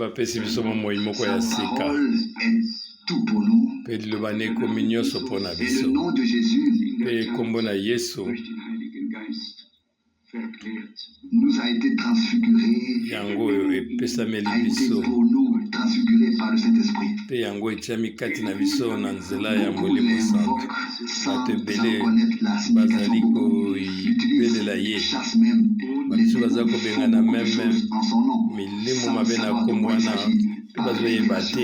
Nzambe apesi biso bomoi moko Sa ya sika. parole est tout pour nous. Mpe liloba na ekomi nyonso mpo na Et le biso. nom de Jésus Mpe nkombo na Yesu durch den Heiligen Geist verklärt. nous a été transfiguré, yango oyo epesameli a été biso pour nous transfiguré par le Saint-Esprit. mpe yango etiami kati na biso na nzela ya Beaucoup Molimo Santo. l'invoquent sans, Bato sans ebele connaître la signification. bazali Beaucoup kobelela l'utilisent, ye. chassent même les Bamosusu baza démons, font kobengana beaucoup de meme choses en son nom, milimo sans mabe na savoir de nkombo quoi il wana s'agit mpe par bazoyeba révélation.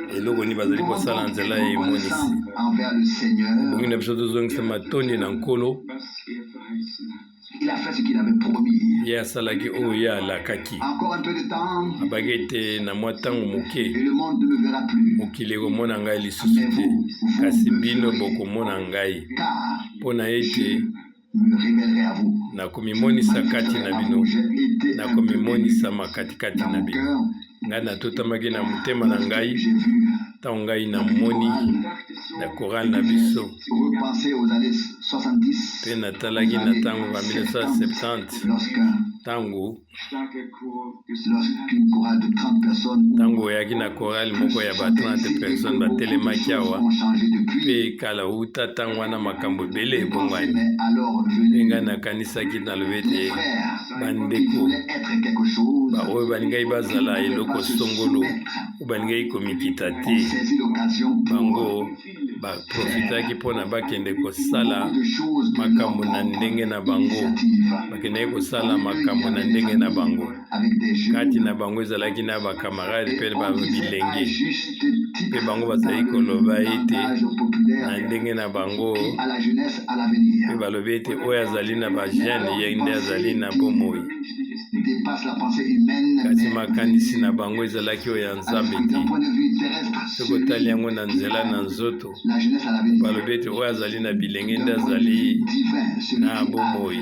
te eloko nini Nous bazali pouvons kosala donc nzela être ya emonisi. reconnaissants envers le Seigneur. Ebongi na biso tozongisa matondi na Nkolo. Was er verheißen hat. Il a fait ce qu'il avait promis. Ye asalaki oyo ye alakaki. Encore un peu de temps Abaki ete na mwa ntango moke et le monde ne me verra plus. mokili ekomona ngai lisusu Mais te, vous, vous kasi me bino verrez, bokomona ngai, car mpo na ete je me révélerai à vous. Je me nakomimonisa kati manifesterai na à bino, vous. J'ai été un peu ému nakomimonisama katikati dans na mon bino. cœur Ngai natotamaki na motema na lorsque ngai j'ai vu ntango ngai la petite namoni chorale Dachte so, na korale et na que j'ai biso repensé aux années 70, mpe aux natalaki na années ntango ba 70, 1970 lorsqu'un ntango starker Chor gesungen hat. lorsqu'une chorale de 30 personnes ntango ou oyaki na korale plus moko ya ba chantait 30 ici et personnes que beaucoup de batelemaki choses awa ont changé depuis, mpe kala uta ntango wana makambo ebele une pensée ebongwani. m'est alors Mpe ngai venue. nakanisaki nalobi Les ete frères qui bandeko voulaient être quelque chose, baoyo balingaki qui ne bazala pouvaient eloko pas se songolo soumettre, oyo balingaki komikita ont te saisi l'occasion pour bango Viele baprofitaki mpona bakende kosala beaucoup de choses de leur makambo na propre ndenge na bango initiative. bakendaki kosala Parmi eux, il y makambo na avait des ndenge na amis bango avec des kati na jeunes bango ezalaki na bakamarade et mpe on disait à bilenge juste mpe titre bango dans bazali le koloba ete langage na populaire ndenge na bango qui a la jeunesse à mpe l'avenir. balobi ete oyo azali na Mais bajeune alors ye une nde azali pensée na qui bomoi menschliches Denken dépasse la pensée humaine kasi m'est makanisi na venue bango ezalaki oyo ya à Nzambe l'esprit te. d'un point de vue terrestre, Soki otali celui yango na qui nzela a na nzoto la jeunesse à l'avenir. balobi ete oyo azali na bilenge nde D'un point de azali vue divin, celui na qui a bomoi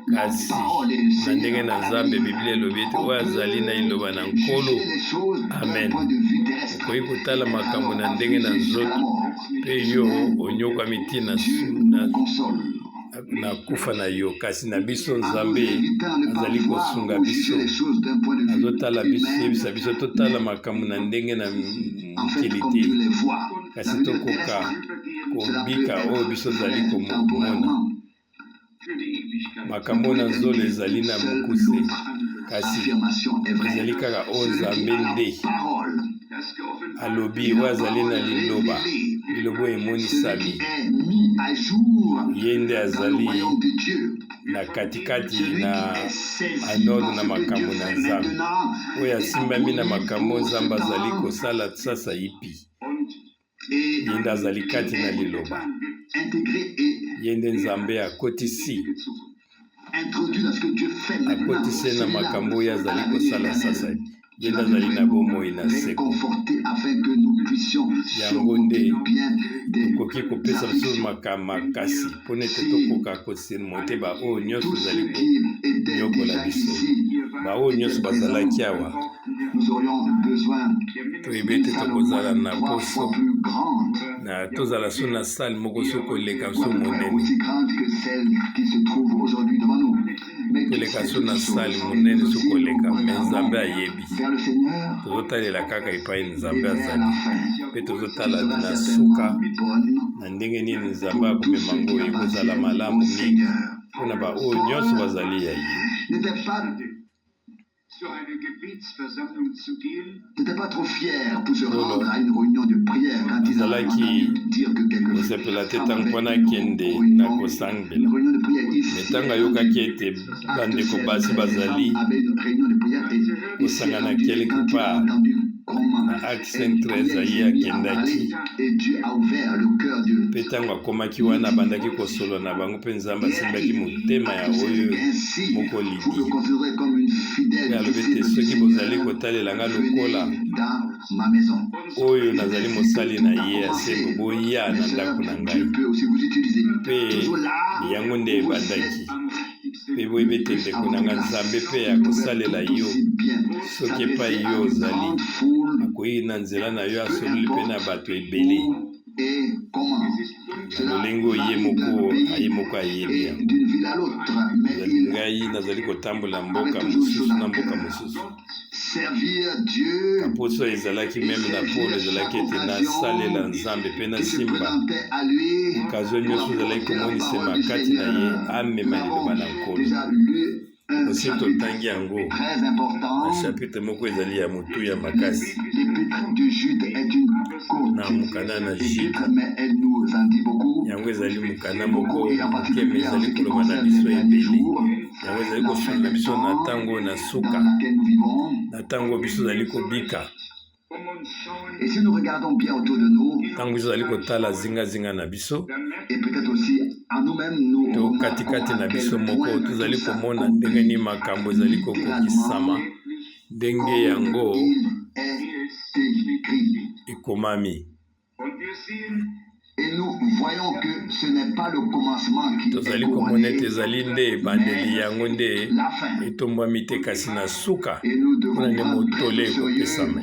la kasi parole et le na ndenge Seigneur na à Nzambe l'avenir. Biblia elobi ete On oyo azali na peut liloba na Nkolo. juger les choses d'un Amen. point de vue terrestre Okoki kotala et être makambo alors na ndenge na affligé jusqu'à la nzoto mort. mpe yo Mais onyokwami ntina Dieu na, nous console. na kufa na yo kasi na biso En nous Nzambe invitant à ne pas azali voir kosunga ou juger biso les choses d'un point de vue azotala biso humain, yebisa biso totala mais makambo na ndenge na en fait mokili comme te Dieu les voit. kasi L'avenir tokoka terrestre, cela peut kobika oyo être biso tozali vrai komona. temporairement. für die Ewigkeit. Makambo Mais pour na nzolo l'éternité, ezali na seule mokuse l'autre kasi affirmation est vraie. ezali kaka oyo Celui qui Nzambe a la nde parole, Das geoffenbarte alobi la oyo azali na parole liloba révélée, liloba oyo celui emonisami qui est mis à jour ye nde dans le azali royaume de Dieu, na katikati celui qui na est saisi anode par na ce que makambo Dieu na fait Nzambe maintenant oyo et asimbami na accompli makambo pour ce Nzambe azali temps kosala sasa ipi und et ye nde azali qui kati na est liloba getan wird intégré et ye nde Nzambe akotisi ewige Zukunft. introduit dans ce que Dieu fait maintenant, akotisi ye na celui-là makambo oyo à azali l'avenir kosala sasa éternel. ye nde Cela azali devrait na nous bomoi na seko. réconforter afin que nous puissions Yango nde surmonter bien des tokoki kopesa biso afflictions. makasi mpona ete Si tokoka kosurmonter baoyo nyonso tous ezali ceux qui étaient konyokola déjà biso ici baoyo nyonso étaient bazalaki présents, awa nous aurions besoin toyebi d'une ete salle au tokozala moins na trois poso fois plus grande, na tozala so na salle moko so koleka ou so à peu près monene aussi grande que celle qui se trouve aujourd'hui devant nous. Mais Dieu toleka sait so toutes na salle choses et monene nous so aussi nous koleka me Nzambe regardons ayebi vers le Seigneur tozotalela kaka epai et Nzambe vers azali la fin, mpe qui tozotala sera na suka certainement bonne na ndenge nini Nzambe pour tous akomema ceux ngo qui ekozala appartiennent malamu au mingi Seigneur. mpona baoyo nyonso Paul bazali ya ye. n'était pas, Zu einer Gebetsversammlung zu gehen, n'était pas trop fier pour se Polo rendre à une réunion de prière quand il a azalaki entendu dire que quelques kosepela te femmes ntango avaient mpona une akende na réunion, une kosangela réunion de prière. Il me s'y ntango est ayokaki rendu. ete Acte bandeko 16, basi 13, les bazali femmes avaient une réunion de prière et il s'y est kosangana rendu. Et quelque quand il a part entendu comment na Acte elle 5 priait, 13 il aye s'est mis à akendaki parler et Dieu a ouvert le cœur de mpe ntango akomaki wana Lydie. abandaki kosolola na bango mpe Nzambe Et elle a asimbaki dit, motema ya Acte 16, oyo ainsi, moko vous Lidi me considérez comme une mpe fidèle alobi ete disciple du soki bozali Seigneur, kotalela nga lokola venez dans ma maison. oyo Et c'est nazali ainsi que mosali tout na a ye ya sembo commencé. boya Mes na sœurs, ndako na ngai Dieu peut aussi vous utiliser. Mpe Toujours là yango nde où vous ebandaki êtes mpe le boyebi ete plus à ndeko na votre nga Nzambe place. mpe Il pouvait akosalela tout yo aussi bien soki epai s'adresser à yo une ozali grande foule, akoyi na nzela na yo peu asololi mpe na importe bato ebele où et comment. Na Cela lolenge oyo ye varie moko d'un aye pays moko ayebi et yango d'une ville à l'autre, mais ezali il ngai nazali kotambola avait mboka toujours une mosusu chose na à mboka cœur. mosusu. Servir Dieu Kaposo ezalaki et meme na saisir Polo ezalaki chaque ete nasalela occasion Nzambe mpe qui se nasimba présentait à lui okazo pour nyonso ezalaki apporter la komonisema parole du kati na ye Seigneur. Nous amema liloba avons na Nkolo. déjà lu un Osi chapitre totangi yango très na important. chapitre moko ezali ya motuya makasi L'épître de Jude est une na courte mokanda na Jude. épître, mais elle nous en dit beaucoup. Yango ezali mokanda moko Beaucoup, et en moke me particulier en ezali ce qui koloba na concerne les biso derniers ebele. jours, Yango ezali la fin kosunga des biso na temps ntango oyo na suka, dans laquelle nous vivons. na ntango oyo biso ozali kobika. Um uns schauen, Et si nous regardons bien autour de nous, Ntango biso ozali kotala zingazinga na biso dann merken et peut-être aussi en nous-mêmes, nous to remarquons katikati à na biso quel moko point tozali tout komona ndenge s'accomplit nini makambo ezali kokokisama, littéralement ndenge comme yango il wie est es geschrieben écrit. steht. ekomami. Und wir sehen, Et nous voyons que ce n'est pas le commencement qui est Tozali komona ete couronné, ezali nde ebandeli mais yango nde la fin. etombwami te, kasi na suka Et nous mpona devons nde prendre très motole au sérieux ekopesama.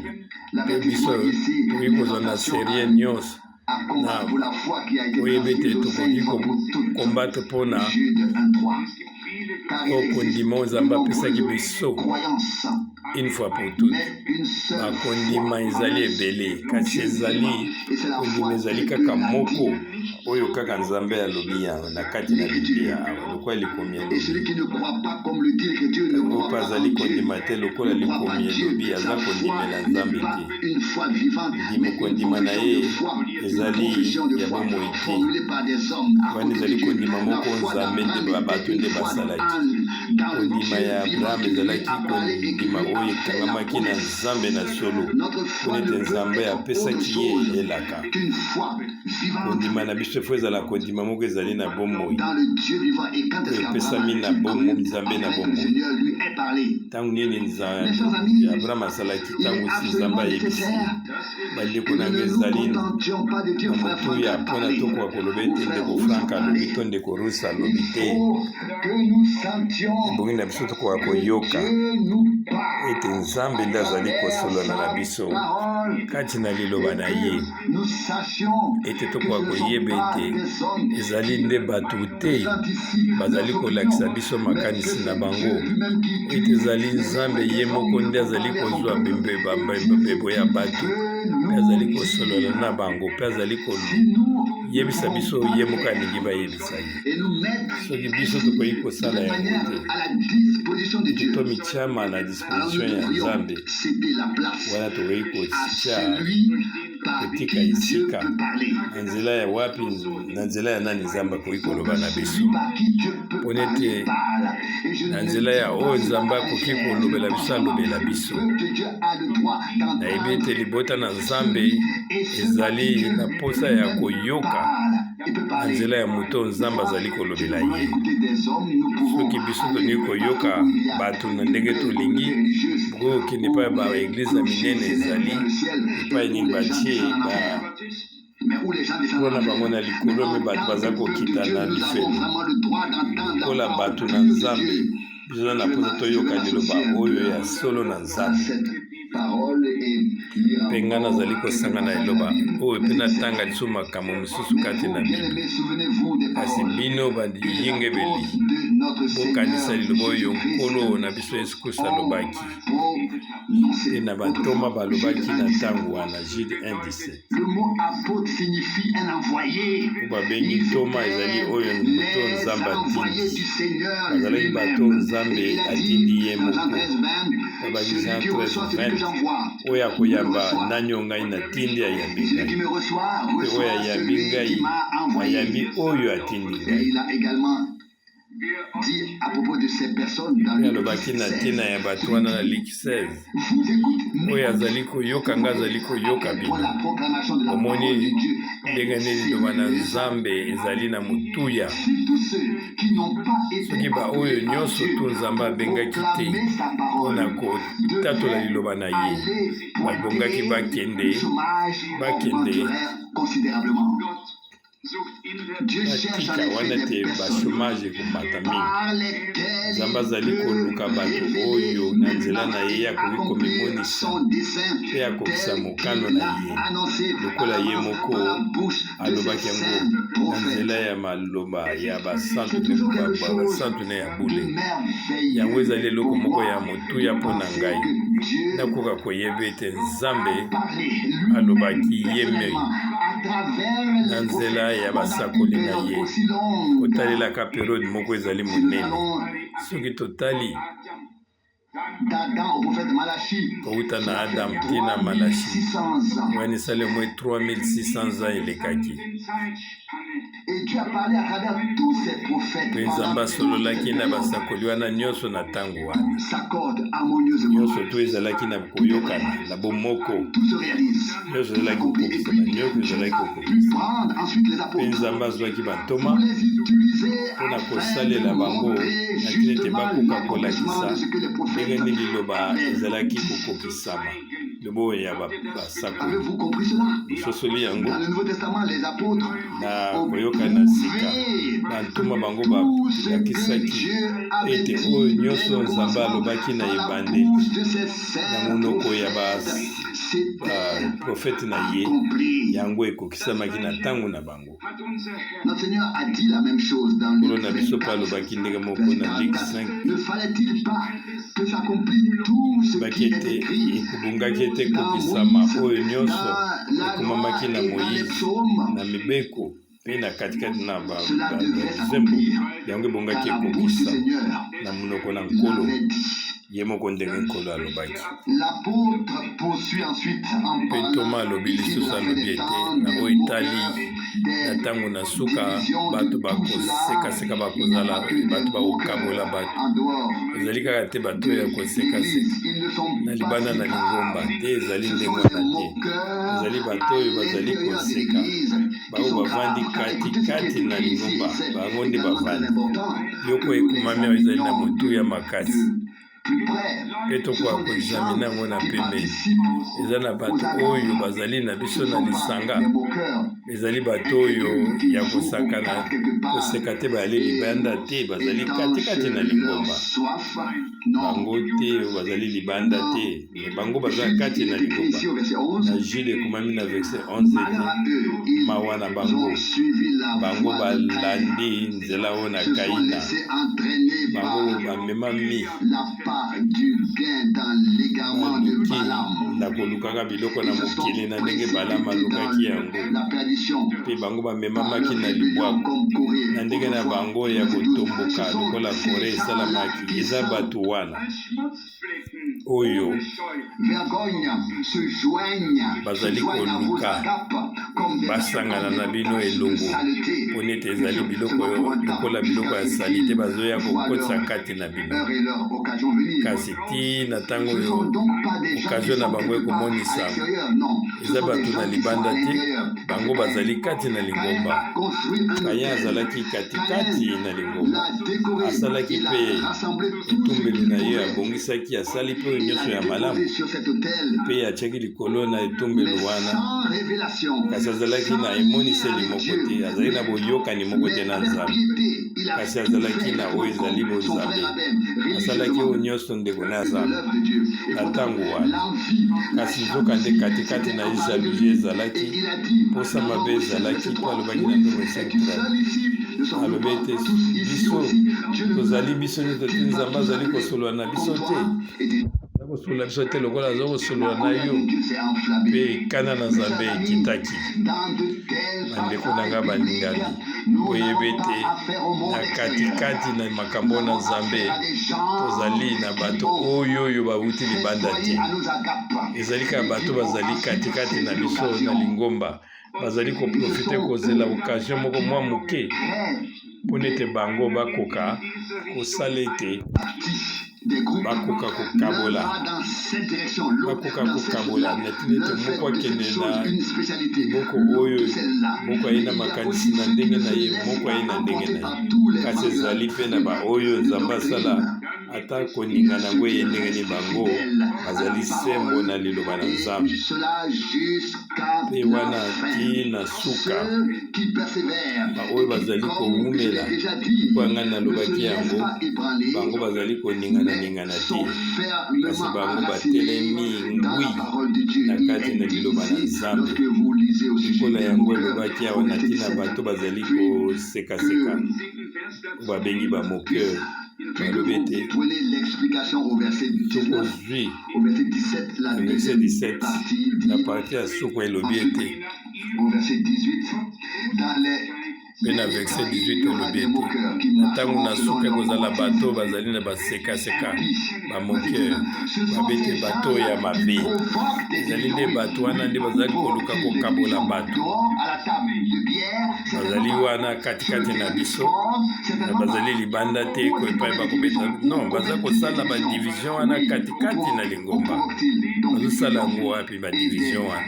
Mpe biso l'avertissement ici, tokoki kozwa na l'exhortation serie nyonso à na combattre pour la foi qui a été koyeba ete transmise aux saints tokoki une fois pour toutes. kokombatre mpona Jude 1.3. es gibt viele Car il oyo existe kondima oyo de Nzambe apesaki nombreuses biso croyances, une fois pour toutes. mais une seule foi Bakondima en ezali un ebele, kasi Dieu ezali vivant. Et c'est la kondima foi ezali telle que kaka l'a moko dit oyo kaka Nzambe alobi yango na kati na Biblia l'Écriture. awa lokola likomi Et elobi. celui qui ne croit pas comme le dit l'Écriture ne Oyo croit mpe pas en azali Dieu, kondima te lokola ne croit pas likomi Dieu. elobi aza Sa foi kondimela n'est Nzambe pas te. une foi vivante, Ndimo mais une kondima na profession ye de foi, une ezali profession de ya foi bomoi te. formulée par des hommes à Wana côté de ezali Dieu. kondima La moko foi Nzambe nde d'Abraham était bato une nde foi basalaki. dans le Kondima Dieu ya vivant Abraham qui lui ezalaki a parlé et qui kondima lui a oyo fait la ekangamaki na promesse. Nzambe na solo, Notre mpona foi ete ne peut Nzambe être autre apesaki ye chose elaka. qu'une foi vivante Kondima na biso efo ezala kondima moko ezali na bomoi dans le Dieu vivant. Et quand est-ce oyo qu'Abraham epesami na a-t-il bomoi cru Nzambe na après que le bomoi. Seigneur lui ait parlé? Ntango nini Mes chers amis, Abraham asalaki il est ntango si Nzambe absolument ayebisi ye. nécessaire Bandeko que na nous ngai ne nous ezali contentions pas de dire na frère Franck motuya a mpona parlé tokoka koloba ou ete frère ndeko Rousse a Frank alobi parlé. to ndeko Russe Il alobi te. faut que nous sentions Ebongi na biso tokoka que koyoka Dieu nous parle ete Nzambe à nde azali travers kosolola na sa biso parole kati na liloba et na ye, que nous sachions ete que ce tokoka ne sont koyeba pas ete des hommes ezali qui nde bato te présentent ici bazali leurs kolakisa opinions, biso mais que makanisi na c'est bango, Dieu lui-même qui ete utilise ezali les Nzambe esprits ye des moko hommes nde pour azali parler à son kozwa peuple et dire mbebo ce ya qu'il bato veut mpe azali nous kosolola dire. na bango mpe azali Si nous ne koyebisa pouvons biso pas ye moko faire alingi bayebisa ye. et nous mettre Soki biso ainsi tokoki de kosala cette yango manière te, à la disposition de ete Dieu, tomitiama na alors nous disposition ya devrions Nzambe, céder la place wana tokoki à kotia celui par kotika qui Dieu esika peut parler. na nzela ya wapi, na nzela ya nani Nzambe akoki Pour koloba que na biso, celui par qui Dieu peut mpona parler ete parle. Et je na ne nzela dis ya pas oyo cela Nzambe à la akoki légère. Je le kolobela pense biso vraiment. alobela Le biso. peuple de Dieu a le droit Nayebi ete d'entendre libota na Nzambe celui et ceux par qui ezali Dieu na posa ya lui-même koyoka parle et peut na parler. nzela ya moto oyo Des Nzambe fois, azali si nous kolobela voulons ye. écouter des hommes, nous pouvons Soki biso aller tolingi partout koyoka où il y a bato na de ndenge belles tolingi, communautés religieuses, bokoki kokende epai ya où ba les eglize ya clochers minene s'élèvent ezali vers le ciel epai et où nini les gens batie descendent en ba enfer. Mais où les gens descendent kuna en na enfer. bango na Mais likolo en me bato tant baza que peuple de kokita Dieu, na nous avons lifelo. vraiment le droit d'entendre la Lokola parole bato na pure de Nzambe, Dieu. biso na Je vais mposa m'a- je vais toyoka liloba m'associer un oyo peu ya solo na à Nzambe. cette parole et lire Mpe ngai encore nazali quelques kosanga na passages de la liloba Bible. oyo mpe Verset 17. natanga lisusu makambo mosusu Mais kati vous, na Biblia. bien-aimés, souvenez-vous des Kasi paroles bino que les bandiyingebeli, apôtres de notre bokanisa Seigneur liloba oyo Jésus-Christ Nkolo na biso Yesu Kristo ont alobaki mpe prononcé na bantoma autrefois. Jude balobaki 1, na 17. ntango wana. Jude 1 17. Le mot apôtre signifie un envoyé. Oyo babengi Ils ntoma ezali étaient oyo moto les Nzambe envoyés atindi. du Seigneur Bazalaki bato lui-même. Et Nzambe il a atindi dit ye dans Jean moko. 13, 20, Babaki celui Jean qui 13 reçoit celui que 20, j'envoie, oyo me akoyamba reçoit. nani oyo ngai natindi ayambi Et celui ngai, qui me reçoit, mpe oyo reçoit ayambi celui ngai qui m'a envoyé. ayambi oyo atindi Et ngai. il a également dit à propos de ces personnes dans Mpe Luc alobaki na 16, ntina ya bato celui wana na qui Luc 16, vous écoute, oyo m'écoute. azali koyoka Vous ngai voyez azali à koyoka quel point bino. la proclamation de la parole de Omoni Dieu ndenge est nini liloba na sérieuse. Nzambe ezali na motuya. Si tous ceux qui n'ont pas été Soki baoyo appelés par nyonso Dieu to Nzambe pour abengaki te proclamer sa mpona parole kotatola devaient liloba na ye, aller babongaki pointer, bakende le chômage bakende augmenterait considérablement. Batika wana ete ba chomage ekomata mingi. Nzambe azali koluka bato oyo na nzela na ye akoki komimonisa mpe akokisa mokano na ye, lokola ye moko alobaki yango na nzela ya maloba ya basantu na ya bule. Yango ezali eloko moko ya motuya mpo na ngai nakoka koyeba ete Nzambe alobaki ye mei na nzela ya basakoli na ye, kotalelaka periode moko ezali monene. Soki totali kowuta na Adam ti na Malachi, wana esali au moins 3600 ans elekaki. Mpe Nzambe asololaki na basakoli wana nyonso na ntango wana. Nyonso to ezalaki na koyokana, na bomoko. Nyonso ezalaki kokokisama, nyonso ezalaki kokokisama. Mpe Nzambe azwaki bantoma mpo na kosalela bango na ntina ete bakoka kolakisa ndenge nini liloba ezalaki kokokisama. Lobo ya basakoli. Bososoli yango? Na koyokana sika, bantoma bango balakisaki ete oyo nyonso Nzambe alobaki na ebandeli na monoko ya baprofete na ye, yango ekokisamaki na ntango na bango. Nkolo na biso mpe alobaki ndenge moko na Luc 5, alobaki ete ekobongaki ete ekokisama oyo nyonso ekomamaki na Moize, na Mibeko mpe na katikati na banzembo, yango ebongaki ekokisama na monoko na Nkolo ye moko ndenge Nkolo alobaki. Mpe ntoma alobi lisusu, alobi ete na oyo etali na ntango na suka, bato bakosekaseka, bakozala bato bakokabola bato. Ezali kaka te bato oyo ya kosekaseka na libanda na lingomba te, ezali ndenge wana te. Ezali bato oyo bazali koseka, baoyo bavandi katikati na lingomba, bango nde bavandi. Yoko ekomami awa ezali na motuya makasi mpe tokoka koexamine yango na pembeni. Eza na bato oyo bazali na biso na lisanga, ezali bato oyo ya kosakana koseka te, bayali libanda te, bazali katikati na lingomba. Bango te bazali libanda te, me bango baza kati na lingomba. Na Jude ekomami na verset 11 ete mawa na bango, bango balandi nzela oyo na Kaina, bango bamemami baluki na kolukaka biloko na mokili na ndenge Balama alukaki yango, mpe bango bamemamaki na libwaku na ndenge na bango ya kotomboka lokola Kore esalamaki. Eza bato wana oyo bazali koluka basangana na bino elongo mpo nete ezali biloko lokola biloko ya salite bazoya kokotisa kati na bino, kasi ti na ntango oyo okazio na bango ekomonisa eza bato na libanda te, bango bazali kati na lingomba. Kayen azalaki katikati na lingomba, asalaki mpe etumbelo na ye, abongisaki, asali mpe oyo nyonso ya malamu, mpe atiaki likolo na etumbelo wana, kasi azalaki na emoniseli moko te, azalaki na boyokani moko te na Nzambe, kasi azalaki na oyo ezali bonzambe. Asalaki oyo nyonso ndeko na Nzambe na ntango wana, kasi nzokande katikati na ye jalousie ezalaki, mposa mabe ezalaki, mpe alobaki na Ndomo 5 alobi ete biso tozali biso nyonso te, Nzambe azali kosolola na biso te, aza kosolola biso te lokola aza kosolola na yo. Mpe kanda na Nzambe ekitaki. Bandeko na ngai balingami, boyebi ete na katikati na makambo na Nzambe tozali na bato oyo oyo bawuti libanda te. Ezali kaka bato bazali katikati na biso na lingomba, bazali koprofite kozela occasion moko mwa moke mpo nete bango bakoka kosala ete bakoka kokabola bakoka kokabola na ntina ete moko akende na moko oyo moko aye na makanisi na ndenge na ye, moko aye na ndenge na ye, kasi ezali mpe na baoyo Nzambe asala. Ata koningana yango eye ndenge nini, bango bazali sembo na liloba na Nzambe. Mpe wana tii na suka, baoyo bazali kowumela, lokola ngai nalobaki yango, bango bazali koningana-ningana te, kasi bango batelemi ngwi na kati na liloba na Nzambe. Lokola yango elobaki awa na ntina bato bazali kosekaseka, oyo babengi ba moqueurs, balobi ete soki ozwi na verset 17 na partie ya suka elobi ete mpe na verset 18 elobi ete na ntango na suka ekozala bato bazali na basekaseka bamoqueur babete bato ya mabe. Ezali nde bato wana nde bazali koluka kokabola bato, bazali wana katikati na biso, na bazali libanda te ko epai bakobeta non, baza kosala badivision wana katikati na lingomba. Bazosala yango wapi badivision wana?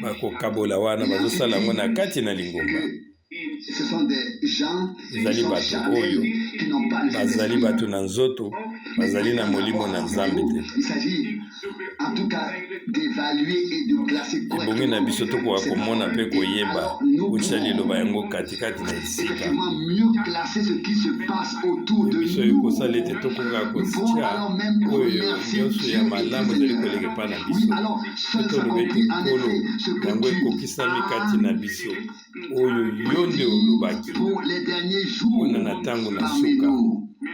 Bakokabola wana bazosala yango na kati na lingomba. Ezali bato oyo bazali bato na nzoto, bazali na molimo na Nzambe te. Ebongi na biso tokoka komona mpe koyeba kotya liloba yango katikati na esika biso ekosala ete tokoka kotya oyo nyonso ya malamu ezali koleka epai na biso, mpe toloba ete Nkolo, yango ekokisami kati na biso oyo yo nde olobaki mpona na ntango na suka,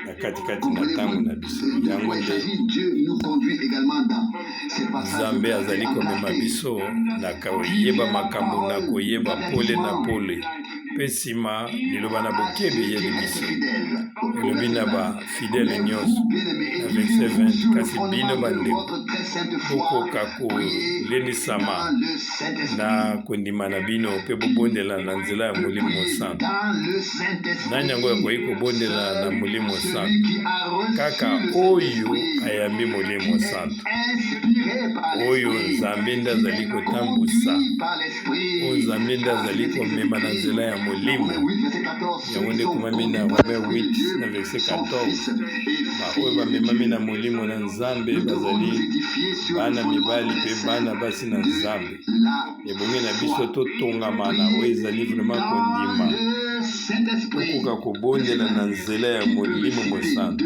na katikati na ntango na biso. Yango nde Nzambe azali komema biso na koyeba makambo na koyeba pole na pole, mpe nsima liloba na bokebi eyeli biso, elobi na bafidele nyonso na verset 20: kasi bino bandeko, bokoka kolendisama na kondima na bino mpe bobondela na nzela ya Molimo Mosantu. Nani yango akoki kobondela na Molimo Mosantu? Kaka oyo ayambi Molimo Mosantu, oyo Nzambe nde azali kotambusa, oyo Nzambe nde azali komema na nzela ya Molimo. Yango nde ekomami na Romain 8 na verset 14: baoyo bamemami na Molimo na Nzambe bazali bana mibali mpe bana basi na Nzambe. Ebongi na biso totongama na oyo ezali vraiment kondima, tokoka kobondela na nzela ya Molimo Mosantu.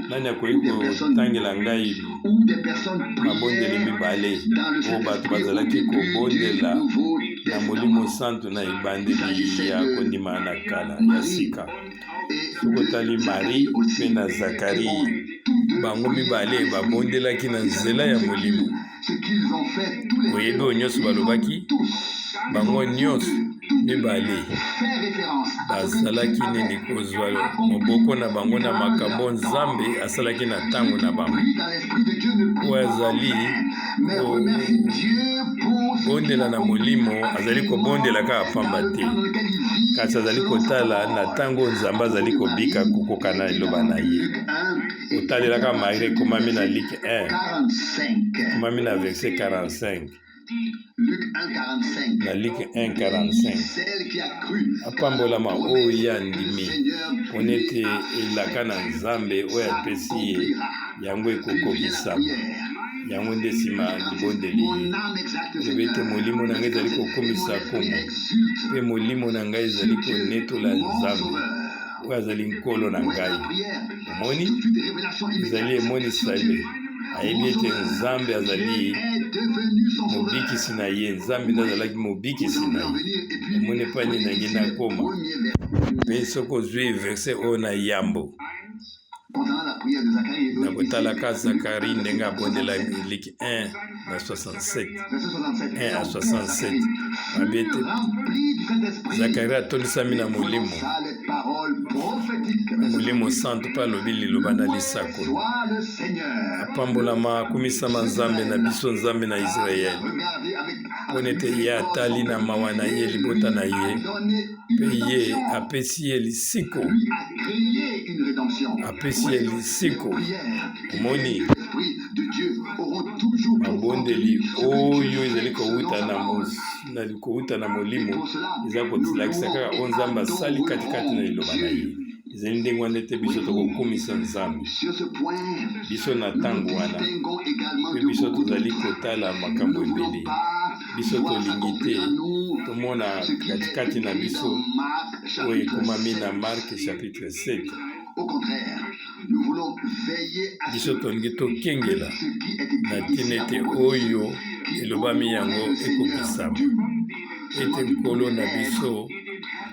Nani akoki kotangela ngai mabondeli mibale oyo bato bazalaki kobondela na Molimo Santu na ebandeli ya kondima na kala ya sika? Soki otali Marie mpe na Zakarie, bango mibale babondelaki na nzela ya Molimo. Oyebi oyo nyonso balobaki? Bango nyonso mibale bazalaki nini? Kozwa moboko na bango na makambo Nzambe asalaki na ntango na bango. Oyo azali kobondela na Molimo azali kobondela kaka pamba te, kasi azali kotala na ntango Nzambe azali kobika kokoka na liloba na ye. Otalelaka Marie, ekomami na Luc 1, ekomami na verset 45. Na Luc 1 45: apambolama oyo ye andimi, mpona ete elaka na Nzambe oyo apesi ye yango ekokokisama. Yango nde nsima libondeli ye elobi ete molimo na ngai ezali kokumisa Nkombo, mpe molimo na ngai ezali konetola Nzambe oyo azali Nkolo na ngai. Omoni, ezali emonisami, ayebi ete Nzambe azali mobikisi na ye. Nzambe nde azalaki mobikisi na ye. Omoni epai nini nangi nakoma? Mpe soki ozwi verset oyo na yambo na kotalaka Zakari ndenge abondelaki, Luc 1 na 67, 1 à 67, babi ete Zakari atondisami na Molimo, Molimo Santu, mpe alobi liloba na lisakoli: apambolama, akumisama Nzambe na biso, Nzambe na Israele, mpo ete ye atali na mawa na ye libota na ye, mpe ye apesi ye lisiko, apesi ye lisiko. Omoni mabondeli oyo ezali kowuta na kowuta na Molimo eza kolakisa kaka oyo Nzambe asali katikati na liloba na ye. Ezali ndenge wana ete biso tokokumisa Nzambe. Biso na ntango wana, mpe biso tozali kotala makambo ebele. Biso tolingi te tomona katikati na biso oyo ekomami na Marc chapitre 7. Biso tolingi tokengela na ntina ete oyo elobami yango ekokisama, ete Nkolo na biso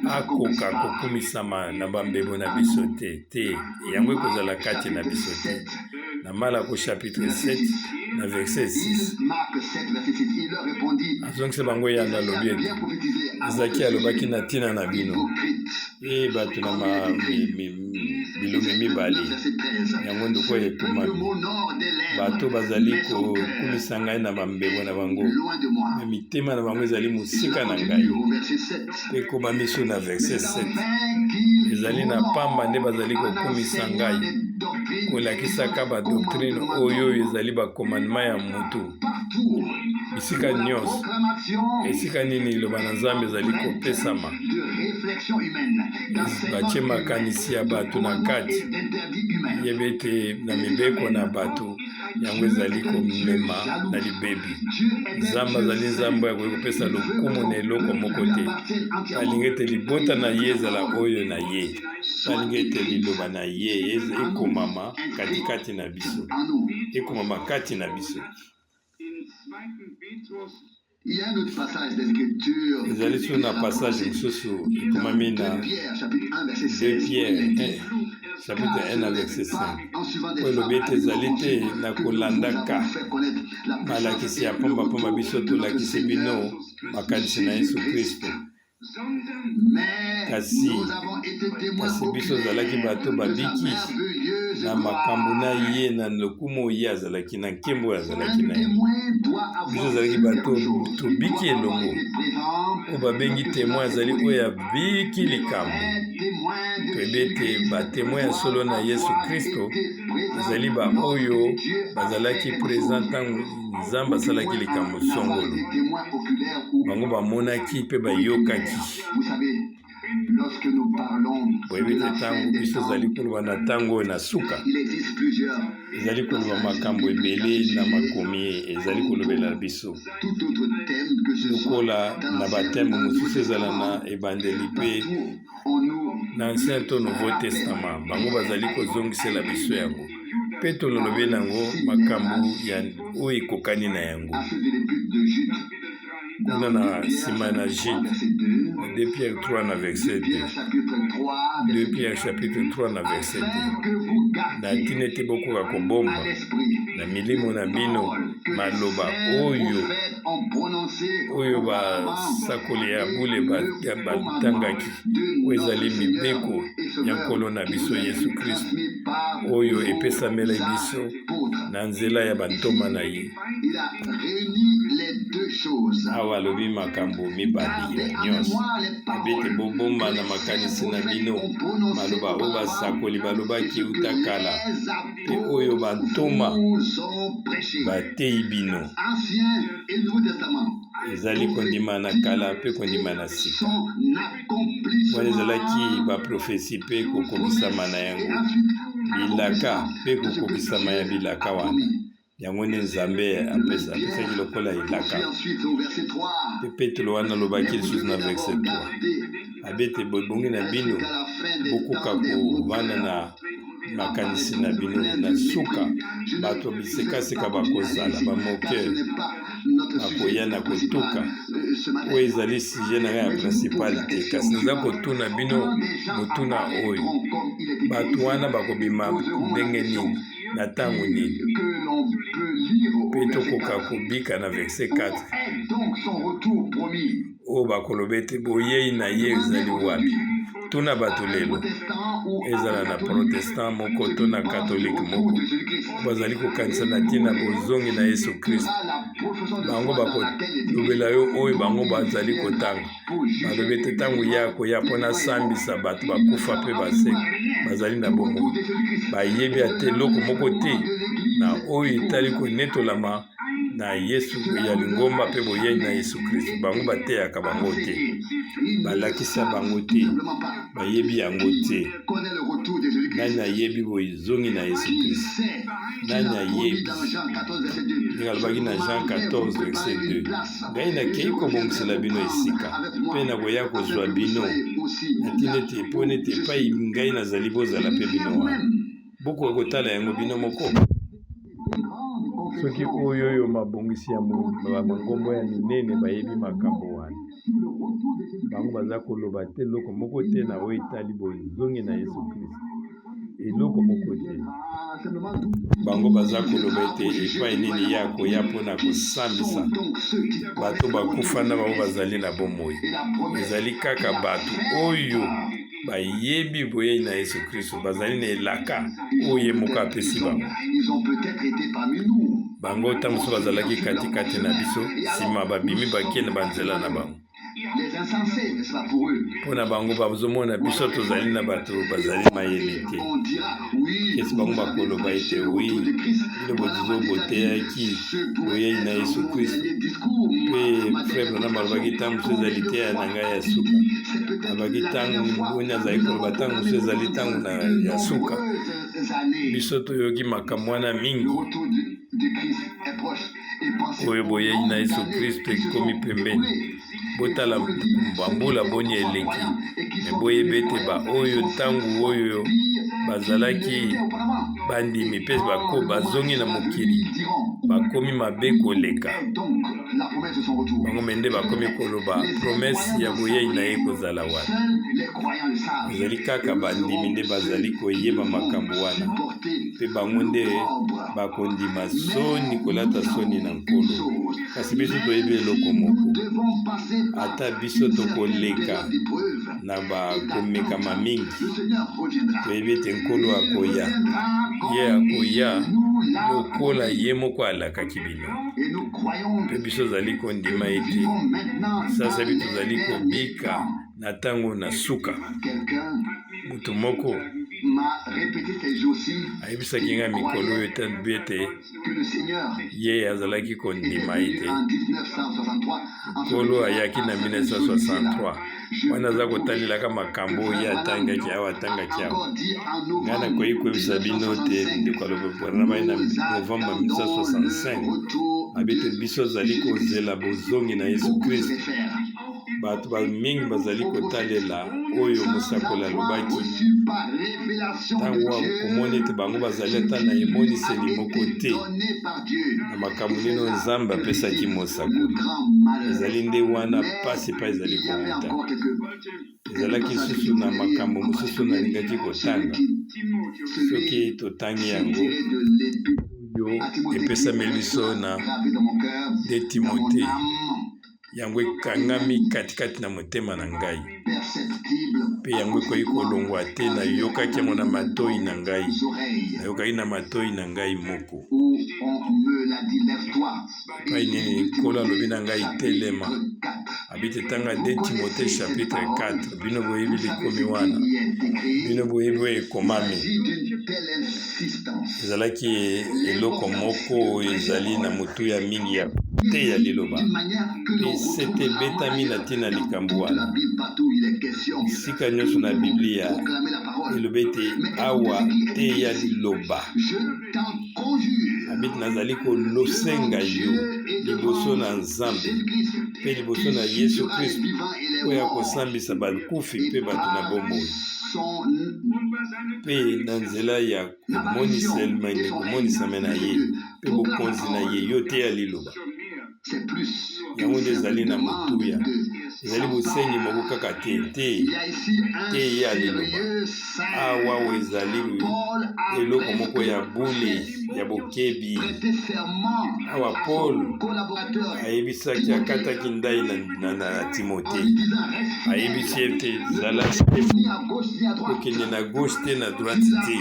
akoka kokumisama na bambebo na biso te. Te, yango ekozala kati na biso te. Na Malako chapitre 7 na verset 6, azongisa bango eyano, alobi ete Ezaki alobaki na ntina na bino, e bato na bilongi mibale. Yango ndeko ekomami, bato bazali kokumisa ngai na bambebo na bango, me mitema na bango ezali mosika na ngai. Mpe ekomami so na verset 7, ezali na pamba nde bazali kokumisa ngai, kolakisaka badoctrine oyo ezali bakomandema ya moto. Bisika nyonso, esika nini liloba na Nzambe ezali kopesama, batie makanisi ya bato na kati. Yeba ete na mibeko na bato yango ezali komema na libebi. Nzambe azali Nzambe oyo akoki kopesa lokumu na eloko moko te. Alingi ete libota na ye ezala oyo na ye. Alingi ete liloba na ye ekomama katikati na biso, ekomama kati na biso. Ezali so na passage mosusu ekomami na 2 Pierre chapitre 1 na verset 5, oyo elobi ete ezali te na kolandaka malakisi ya pambapamba biso tolakisi bino makanisi na Yesu Kristo, kasi biso ozalaki bato babiki na makambo na ye, na lokumu oyo ye azalaki, na nkembo oyo azalaki na ye. Biso ozalaki bato tobiki elongo. Oyo babengi temoin azali oyo abiki likambo. Toyebi ete batemoin ya solo na Yesu Kristo ezali baoyo bazalaki present ntango Nzambe asalaki likambo songolo. Bango bamonaki mpe bayokaki. Boyebi ete ntango biso ezali koloba na ntango oyo na suka, ezali koloba makambo ebele na makomi ezali kolobela biso lokola na bateme mosusu, ezala na ebandeli mpe na Ancien to Nouveau Testament, bango bazali kozongisela biso yango mpe tololobi nango makambo ya oyo ekokani na yango. Kuna na nsima na Jude, 2 Pierre 3 na verset 2, 2 Pierre chapitre 3 na verset 2, na ntina ete bokoka kobomba na milimo na bino maloba oyo basakoli ya bule batangaki, oyo ezali mibeko ya Nkolo na biso Yesu Kristo, oyo epesamela biso na nzela ya bantoma na ye. Awa alobi makambo mibale nyonso. Alobi ete bobomba na makanisi na bino maloba oyo basakoli balobaki uta kala mpe oyo bantoma bateyi bino. Ezali kondima na kala mpe kondima na sika. Wana ezalaki baprofesi mpe kokokisama na yango, bilaka mpe kokokisama ya bilaka wana. Yango nde Nzambe apesaki lokola elaka. Mpe Petelo wana alobaki lisusu na verset 3, abi ete bobongi na bino bokoka kovanda na makanisi na bino. Na suka, bato bisekaseka bakozala bamoqueur, bakoya na kotuka. Oyo ezali sujet na ngai ya principal te, kasi naza kotuna bino motuna oyo: bato wana bakobima ndenge nini, na ntango nini, mpe tokoka kobika? Na verset 4, oyo bakoloba ete boyei na ye ezali wapi? Tuna bato lelo, ezala na protestant moko to na katolike moko, bazali kokanisa na ntina bozongi na Yesu Kristo, bango bakolobela yo oyo bango bazali kotanga. Balobi ete ntango ye akoya mpo nasambisa bato bakufa mpe baseka bazali na bomoi, bayebi ata eloko moko te na oyo etali konetolama. na Yesu ya lingomba mpe boyei na Yesu Kristo. Bango bateyaka bango te, balakisa bango te, bayebi yango te. Nani ayebi bozongi na Yesu Kristo? Nani ayebi? Ndenge alobaki na Jean 14 verset 2, ngai nakei kobongisela bino esika mpe nakoya kozwa bino, natina ete mpo ete epai ngai nazali bozala mpe bino wana. Bokoka kotala yango bino moko. Soki oyo oyo mabongisi ya mangomba ya minene bayebi makambo wana, bango baza koloba te eloko moko te na oyo etali bozongi na Yesu Kristo, eloko moko te. Bango baza koloba ete epai nini ye akoya mpo na kosambisa bato bakufa na bango bazali na bomoi. Ezali kaka bato oyo bayebi boyei na Yesu Kristo, bazali na elaka oyo ye moko apesi bango. Bango ntango mosusu bazalaki katikati na biso, nsima babimi bakei na banzela na bango. Mpo na bango bazomona biso tozali na bato bazali mayele te, kasi bango bakoloba ete wi, bino bozizo boteyaki boyei na Yesu Kristo. Mpe Frère Branham alobaki ntango mosusu ezali liteya na ngai ya suka. Alobaki ntango boni azali koloba ntango mosusu ezali ntango na ya suka. Biso toyoki makambo wana mingi. Oyo boyei na Yesu Kristo ekomi pembeni. Botala bambula boni eleki, me boyebi ete baoyo ntango oyo bazalaki bandimi mpe bazongi na mokili bakomi mabe koleka. Bango me nde bakomi koloba promese ya boyei na ye kozala wapi? Ezali kaka bandimi nde bazali koyeba makambo wana, mpe bango nde bakondima soni kolata soni na Nkolo. Kasi biso toyebi eloko moko, ata biso tokoleka na bakomekama mingi, toyebi ete Nkolo akoya. Ye akoya lokola ye moko alakaki bino. Mpe biso tozali kondima ete sasaipi tozali kobika na ntango na suka. Moto moko ayebisaki ngai mikolo oyo ete ye azalaki kondima ete Nkolo ayaki na 1963. Wana aza kotalelaka makambo oyo ye atangaki awa, atangaki awa. Ngai nakoki koyebisa bino te, ndeko alobi Branham na Novembre 1965, abi ete biso azali kozela bozongi na Yesu Kristo. Bato mingi bazali kotalela oyo mosakoli alobaki ntango komona ete bango bazali ata na emoniseli moko te na makambo nini oyo Nzambe apesaki mosakoli. Ezali nde wana mpasi epai ezali kowuta. Ezalaki lisusu na makambo mosusu nalingaki kotanga. Soki totangi yango, oyo epesameli biso na 2 Timote. Yango ekangami katikati na motema na ngai, mpe yango ekoki kolongwa te. Nayokaki yango na matoi na ngai, nayokaki na matoi na ngai moko. Epai nini Nkolo alobi na ngai, telema. Abi te tanga 2 Timothée chapitre 4. Bino boyebi likomi wana, bino boyebi oyo ekomami. Ezalaki eloko moko oyo ezali na motuya mingi ya koteya liloba, mpe sete ebetami na ntina likambo wana. Esika nyonso na Biblia elobi ete awa teya liloba. Abiti, nazali kolosenga yo liboso na Nzambe mpe liboso na Yesu Kristo oyo akosambisa bakufi mpe bato na bomoi, mpe na nzela ya komonisama na ye mpe bokonzi na ye, yo teya liloba. Yango nde ezali na motuya, ezali bosengi moko kaka te, te teya liloba. Awa oyo ezali eloko moko ya bule ya bokebi. Awa Paul ayebisaki, akataki ndai na, na, na Timote, ayebisi ete zala kokende na gauche te na droite te.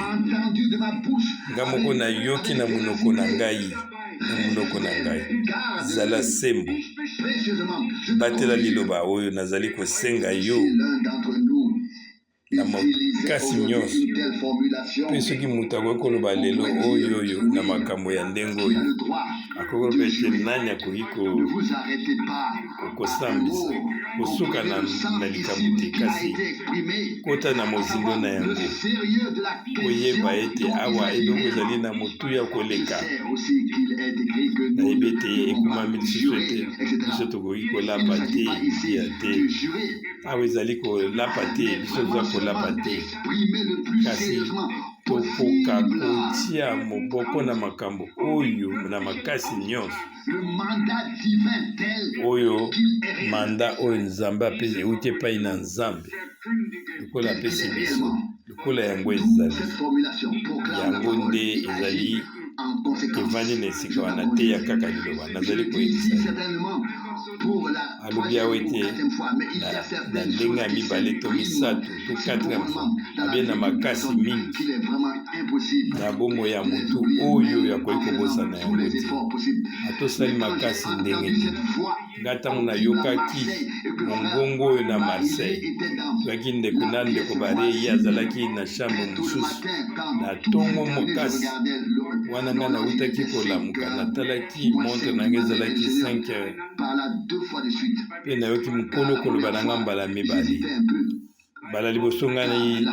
Nga moko nayoki na monoko na ngai, na monoko na ngai, zala sembo, batela liloba oyo nazali kosenga yo na makasi nyonso. Mpe soki moto akoki koloba lelo oyo oyo na makambo ya ndenge oyo, Akoki koloba ete nani akoki kosambisa, kosuka na, na likambo te, kasi kota na mozindo na yango, koyeba ete awa eloko ezali na motuya koleka. Nayebi ete ekomami lisusu ete biso tokoki kolapa te, ya te. Awa ezali kolapa te, biso toza kolapa te, kasi tokoka kotia moboko na makambo oyo na makasi nyonso oyo manda oyo Nzambe apesi euti epai na Nzambe, lokola apesi biso, lokola yango ezali, yango nde ezali evandi na esika wana. Teya kaka liloba nazali koyebisa. Alobi awa ete na ndenge ya mibale to misato to quatrième fois, abe na makasi mingi na bomoi ya motu oyo yakoki kobosana yango te, atosali makasi ndenge nini. Nga ntango nayokaki mongongo oyo na Marseille, toyaki ndeko na ndeko Bare, ye azalaki na chambre mosusu. Na ntongo mokasi wana, nga nawutaki kolamuka, natalaki montre na ngai, ezalaki 5 heures, mpe nayoki mokolo koloba na nga mbala mibale. Mbala liboso ngai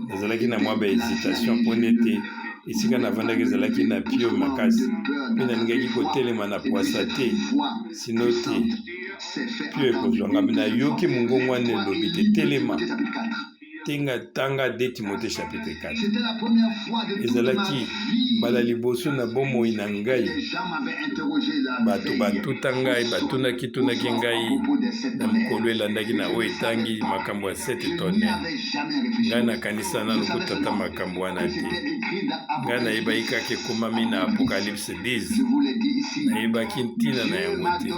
nazalaki na mwa ba hésitation, mpo nete esika navandaki ezalaki na pio makasi, mpe nalingaki kotelema na pwasa te, sino te pio ekozwa ngai. Nayoki mongongo wana elobi te: "Telema, tenga, tanga 2 Timothée chapitre 4." Ezalaki mbala liboso na bomoi na ngai bato batuta ngai, batunaki tunaki ngai na mokolo elandaki na oyo etangi makambo ya sept tonnerres. Ngai nakanisa nanu kotata makambo wana te. Ngai nayebaki kaka ekomami na Apocalypse 10, nayebaki ntina na yango te.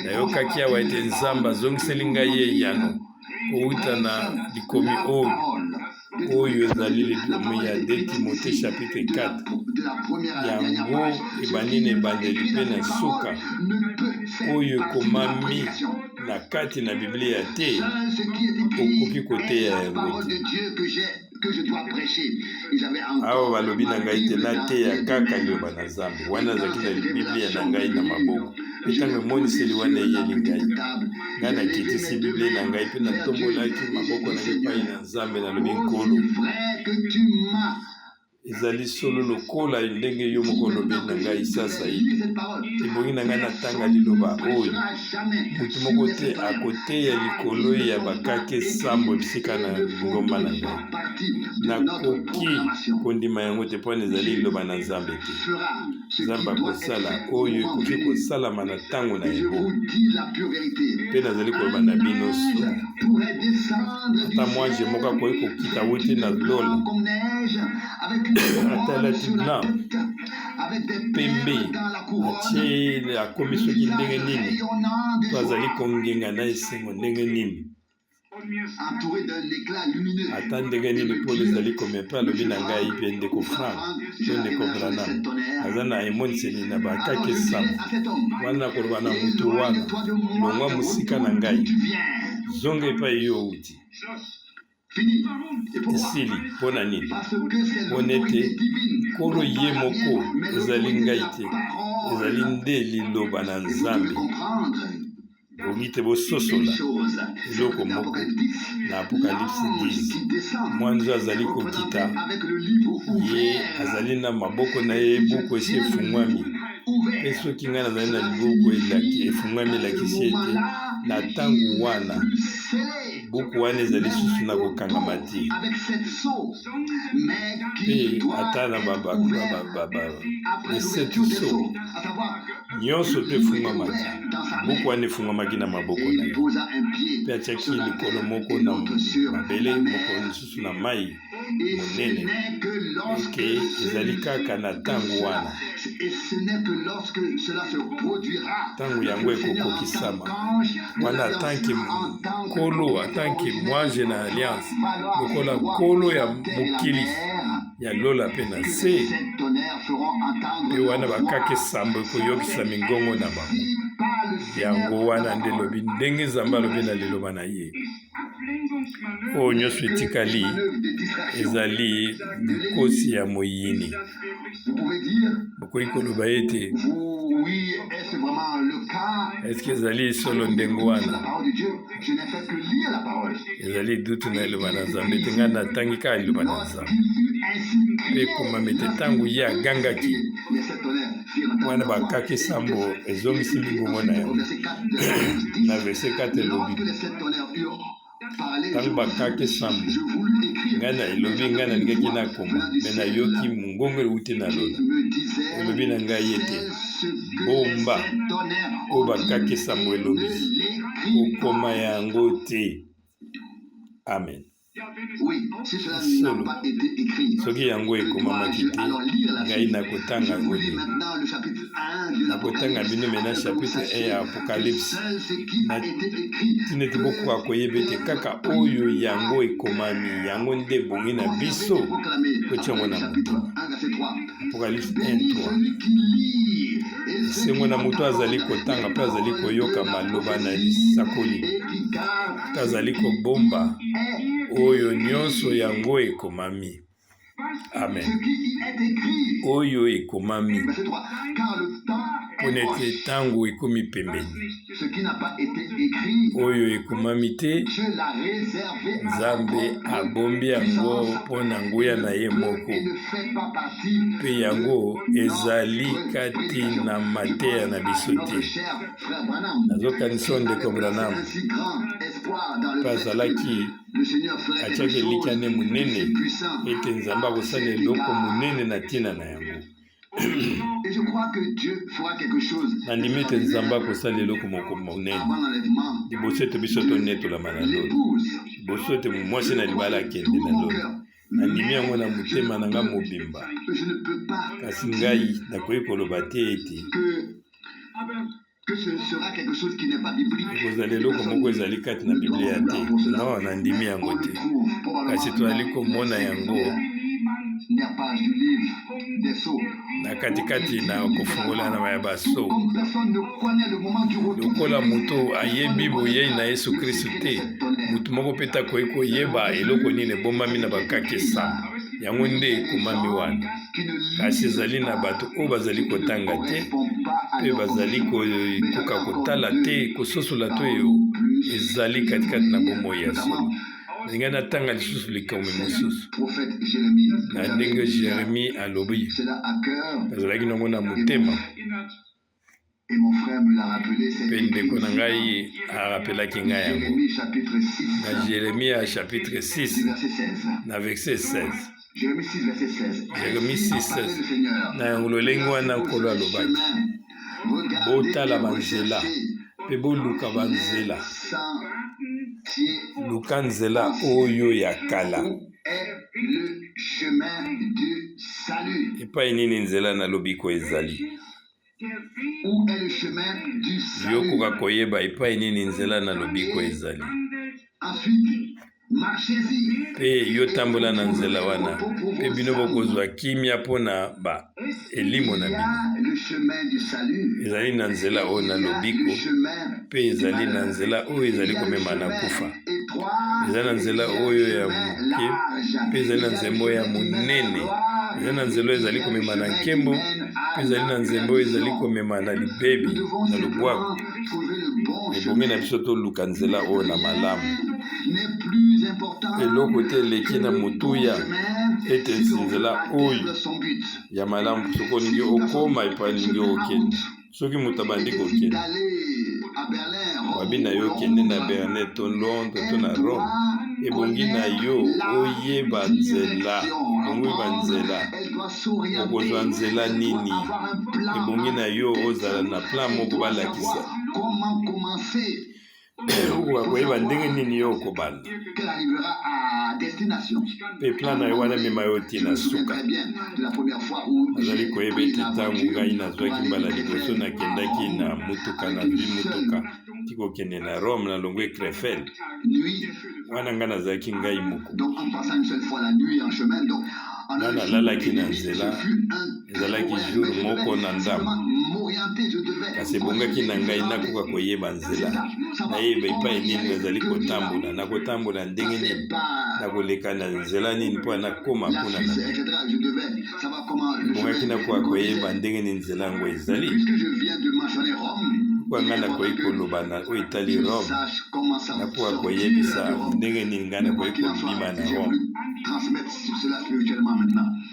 Nayokaki awa ete Nzambe azongiseli ngai eyano kowuta na likomi oyo, oyo ezali likomi ya 2 Timothée chapitre 4. Yango ebandi na ebandeli mpe na suka. Oyo ekomami na kati na Biblia te, okoki koteya yango te. Awa balobi na ngai te nateya kaka liloba na Nzambe. Wana azalaki na Biblia na ngai na maboko, mpe ntango emoniseli wana eyeli ngai, ngai nakitisi Biblia na ngai mpe natombolaki maboko na ngai epai na Nzambe. Nalobi: "Nkolo, ezali solo lokola ndenge yo moko olobi na ngai sasa ete ebongi na ngai natanga liloba oyo. Motu moko te akoteya likolo ya bakake sambo esika na ngomba na ngai. Nakoki kondima yango te, mpona ezali liloba na Nzambe te. Nzambe akosala oyo ekoki kosalama na ntango na yango. Mpe nazali koloba na bino solo, ata mwanje moko akoki kokita wuti na lola, ata alati blanc, pembe, atie, akomi soki ndenge nini, to azali kongenga na esengo ndenge nini, ata ndenge nini polo ezali komia, mpe alobi na ngai mpe ndeko Frank to ndeko Branham aza na emoniseli na bakake sambo wana, koloba na motu wana: "Longwa mosika na ngai, zonga epai yo outi." Esili. Mpo na nini? Mpo nete Nkolo ye moko, ezali ngai te, ezali nde liloba na Nzambe. Bongi te bososola eloko moko. Na Apocalypse 10, mwanzo azali kokita, ye azali na maboko na ye buku esi efungwami. Mpe soki ngai nazali na buku efungwami, elakisi ete na ntango wana buku wana ezali susu na kokangama te. Mpe ata na basept sceaux nyonso mpe efungwamaki, buku wana efungwamaki na maboko na ye, mpe atiaki likolo moko na mabele, moko lisusu na mai monene. Eke ezali kaka na ntango wana, ntango yango ekokokisama wana, atanke Nkolo, atanke mwanje na alliance, lokola Nkolo ya mokili ya lola mpe na se. Mpe wana bakake sambo ekoyokisa mingongo na bango. Yango wana nde elobi ndenge Nzambe alobi na liloba na ye. Oyo nyonso etikali ezali bokosi ya moyini. Bokoki koloba ete eske ezali solo ndenge wana? Ezali dutu na liloba na Nzambe te, ngai natangi kaka liloba na Nzambe. Mpe ekomami ete ntango ye agangaki wana bakaki sambo ezongisi mingongo na yango. Na verse 4 elobi ntango bakaki sambo, ngai na elobi ngai nalingaki nakoma, me nayoki mongongo euti na lola elobi na ngai ete bomba oyo bakaki sambo elobi, kokoma yango te. Amen. Solo, soki yango ekomamaki te, ngai nakotanga yango te. Nakotanga bino mena chapitre 1 ya Apocalypse na ntina ete bokoka koyeba ete kaka oyo yango ekomami, yango nde ebongi na biso kotia yango na motema. Apocalypse 1 3. Esengo na moto azali kotanga mpe azali koyoka maloba na lisakoli mpe azali kobomba oyo nyonso yango ekomami. Amen. Oyo ekomami mpo na ete ntango ekomi pembeni. Oyo ekomami te, Nzambe abombi yango mpo na nguya na ye moko, mpe yango ezali kati na mateya na biso te. Nazokanisa oyo ndeko Branham mpe azalaki atiaki elikya nde monene ete Nzambe akosala eloko monene na ntina na yango. Nandimi ete Nzambe akosala eloko moko monene liboso ete biso tonetolama na lola, liboso ete mwasi na libala akende na lola. Nandimi yango na motema na ngai mobimba, kasi ngai nakoki koloba te ete ekozala eloko moko ezali kati na Biblia te. No, nandimi yango te, kasi tozali komona yango na katikati na kofungola ya baso. Lokola moto ayebi boyei na Yesu Kristu te, moto moko mpe te akoki koyeba eloko nini ebombami na bakake sambo. Yango nde ekomami wana. Kasi ezali na bato oyo bazali kotanga te mpe bazali kokoka kotala te, kososola to oyo ezali katikati na bomoi ya solo. Nalingai natanga lisusu likambo mosusu na ndenge Jeremie alobi, nazalaki nango na motema mpe ndeko na ngai arapelaki ngai yango na Jeremie chapitre 6 na verset 16. Jeremie 6 16. Na yango lolenge wana Nkolo alobaki, botala banzela mpe boluka banzela, luka nzela oyo ya kala. Epai nini nzela na lobiko ezali? Yo koka koyeba epai nini nzela na lobiko ezali. Mpe yo tambola na nzela wana, mpe bino bokozwa kimia mpo na ba elimo na bino. Ezali na nzela oyo na lobiko, mpe ezali na nzela oyo ezali komema na kufa. Eza na nzela oyo ya moke, mpe ezali na nzembo ya monene. Eza na nzela oyo ezali komema na nkembo, mpe ezali na nzembo oyo ezali komema na libebi, na lobwaku. Ebongi na biso toluka nzela oyo na malamu. Eloko te eleki na motuya ete nzela oyo ya malamu soki olingi okoma epai olingi okende. Soki moto abandi kokende, babi na yo kende na Berlin to Londres to na Rome, ebongi na yo oyeba nzela, ebongi oyeba nzela. Okozwa nzela nini? Ebongi na yo ozala na plan moko balakisa. Okoka koyeba ndenge nini yo okobanda mpe plan na yo wana emema yo ti na suka. Nazali koyeba ete ntango ngai nazwaki mbala liboso nakendaki na motuka, nazwi motuka ti kokende na Rome, nalongwe Krefeld. Wana ngai nazalaki ngai moko. Nga nalalaki na nzela, ezalaki jour moko na ndambo. Kasi ebongaki na ngai nakoka koyeba nzela, nayeba epai nini nazali kotambola, nakotambola ndenge nini, nakoleka na nzela nini mpo nakoma kuna. Na ebongaki nakoka koyeba ndenge nini nzela yango ezali. Mpo ngai nakoki koloba na oyo etali Rome, nakoka koyebisa ndenge nini ngai nakoki kobima na Rome.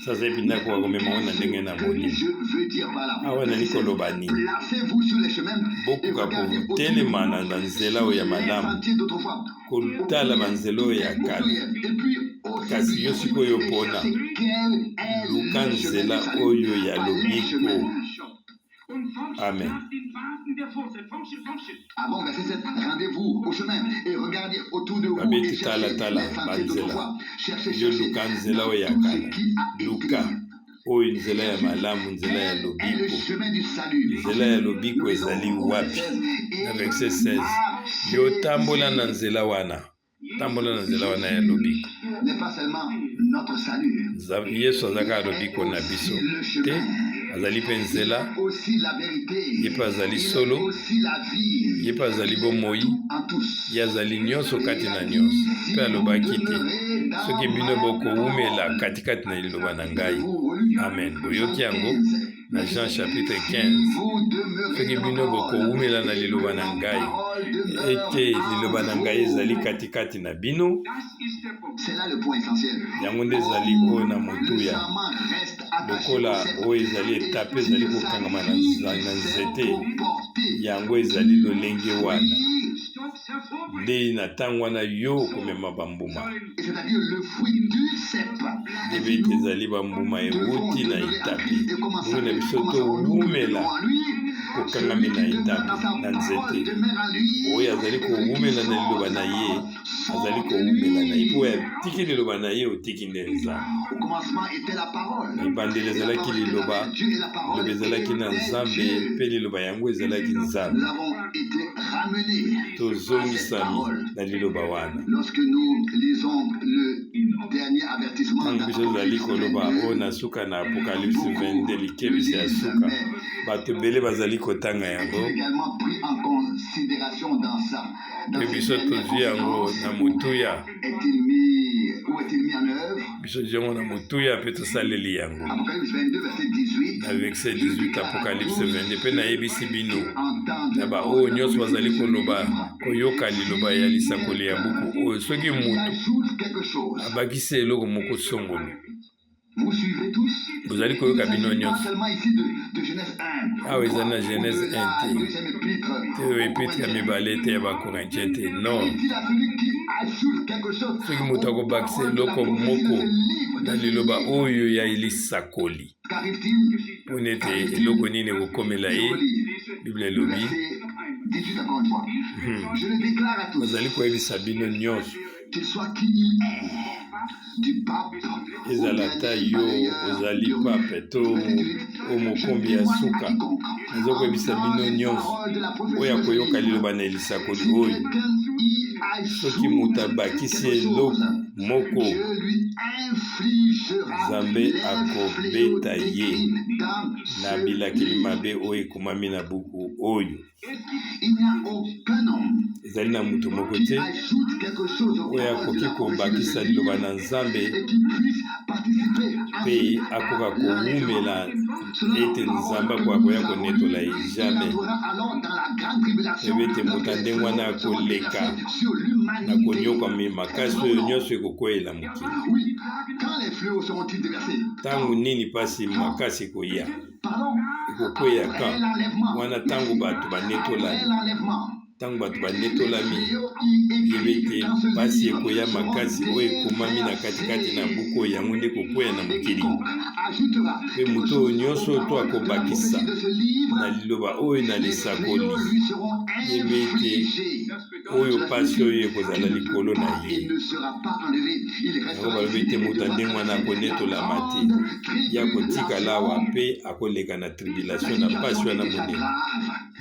Sasa epi nakoka komema ngo na ndenge na molimo. Awa nali koloba nini? Bokoka kotelema na banzela oyo ya malamu, kotala banzela oyo ya kala. Kasi yo sikoyo pona, luka nzela oyo ya lobiko. Amen. Babeti tala tala banzela, yo luka nzela oyo ya kala, luka oyo nzela ya malamu, nzela ya lobiko. Nzela ya lobiko ezali wapi? Na verset 16, yo tambola na nzela wana, tambola na nzela wana ya lobiko. Yesu aza kaka lobiko na biso te, azali mpe nzela, ye mpe azali solo, ye mpe azali bomoi, ye azali nyonso kati na nyonso. Mpe alobaki te, soki bino bokowumela katikati na liloba na ngai. Amen. Boyoki yango na Jean chapitre 15. Soki bino bokowumela na liloba na ngai, ete liloba na ngai ezali katikati na bino, yango nde ezali oyo na motuya, lokola oyo ezali etape ezali kokangama na nzete, yango ezali lolenge wana nde na ntango wana yo okomema bambuma. Ebe ete ezali bambuma ewuti na etape. Bongo na biso towumela kokangami na etape, na nzete. Oyo azali kowumela na liloba na ye azali kowumela na ye, mpo oyo atiki liloba na ye otiki nde Nzambe. Na ebandeli ezalaki liloba, liloba ezalaki na Nzambe, mpe liloba yango ezalaki Nzambe. Tozongisami na liloba wana. Ntango biso tozali koloba oyo na suka na Apokalipse 22, likebisi ya suka, bato ebele bazali kotanga yango, mpe biso tozwi yango na motuya. Biso tozwi yango na motuya mpe tosaleli yango. Na verset 18, Apokalipse 22, mpe nayebisi bino na baoyo nyonso bazali koloba koyoka liloba ya lisakoli ya buku oyo, soki moto abakisi eloko moko songolo. Bozali koyoka bino nyonso? Awa ezali na Genèse 1 te, te oyo epitre ya mibale te ya Bakorintien te, non. Soki moto akobakisa eloko moko na liloba oyo ya lisakoli, mpo nete eloko nini ekokomela ye? Biblia elobi, bazali koyebisa bino nyonso, ezala ata yo ozali pape to o mokombi ya suka, naza koyebisa bino nyonso oyo akoyoka liloba na elisakoli oyo, soki moto abakisi eloko moko, Nzambe akobeta ye na bilakeli mabe oyo ekomami na buku oyo. Ezali na moto moko te oyo akoki kobakisa liloba na Nzambe mpe akoka kowumela ete Nzambe akoka koya konetola ye, jamais. Ebe ete moto ya ndenge wana akoleka na konyokwami makasi oyo nyonso ekokweyela mokili. Ntango nini mpasi makasi ekoya? Ekokweya kan wana? Ntango bato banetolami, ntango bato banetolami, yeba ete mpasi ekoya makasi oyo ekomami na katikati na buku oyo, yango nde ekokweya na mokili. Mpe moto oyo nyonso to akobakisa na liloba oyo na lisakoli, yeba ete oyo mpasi oyo ekozala likolo na ye. Yango balobi ete moto ya ndenge wana akonetolama te, ye akotikala awa mpe akoleka na tribulation, na mpasi wana monene.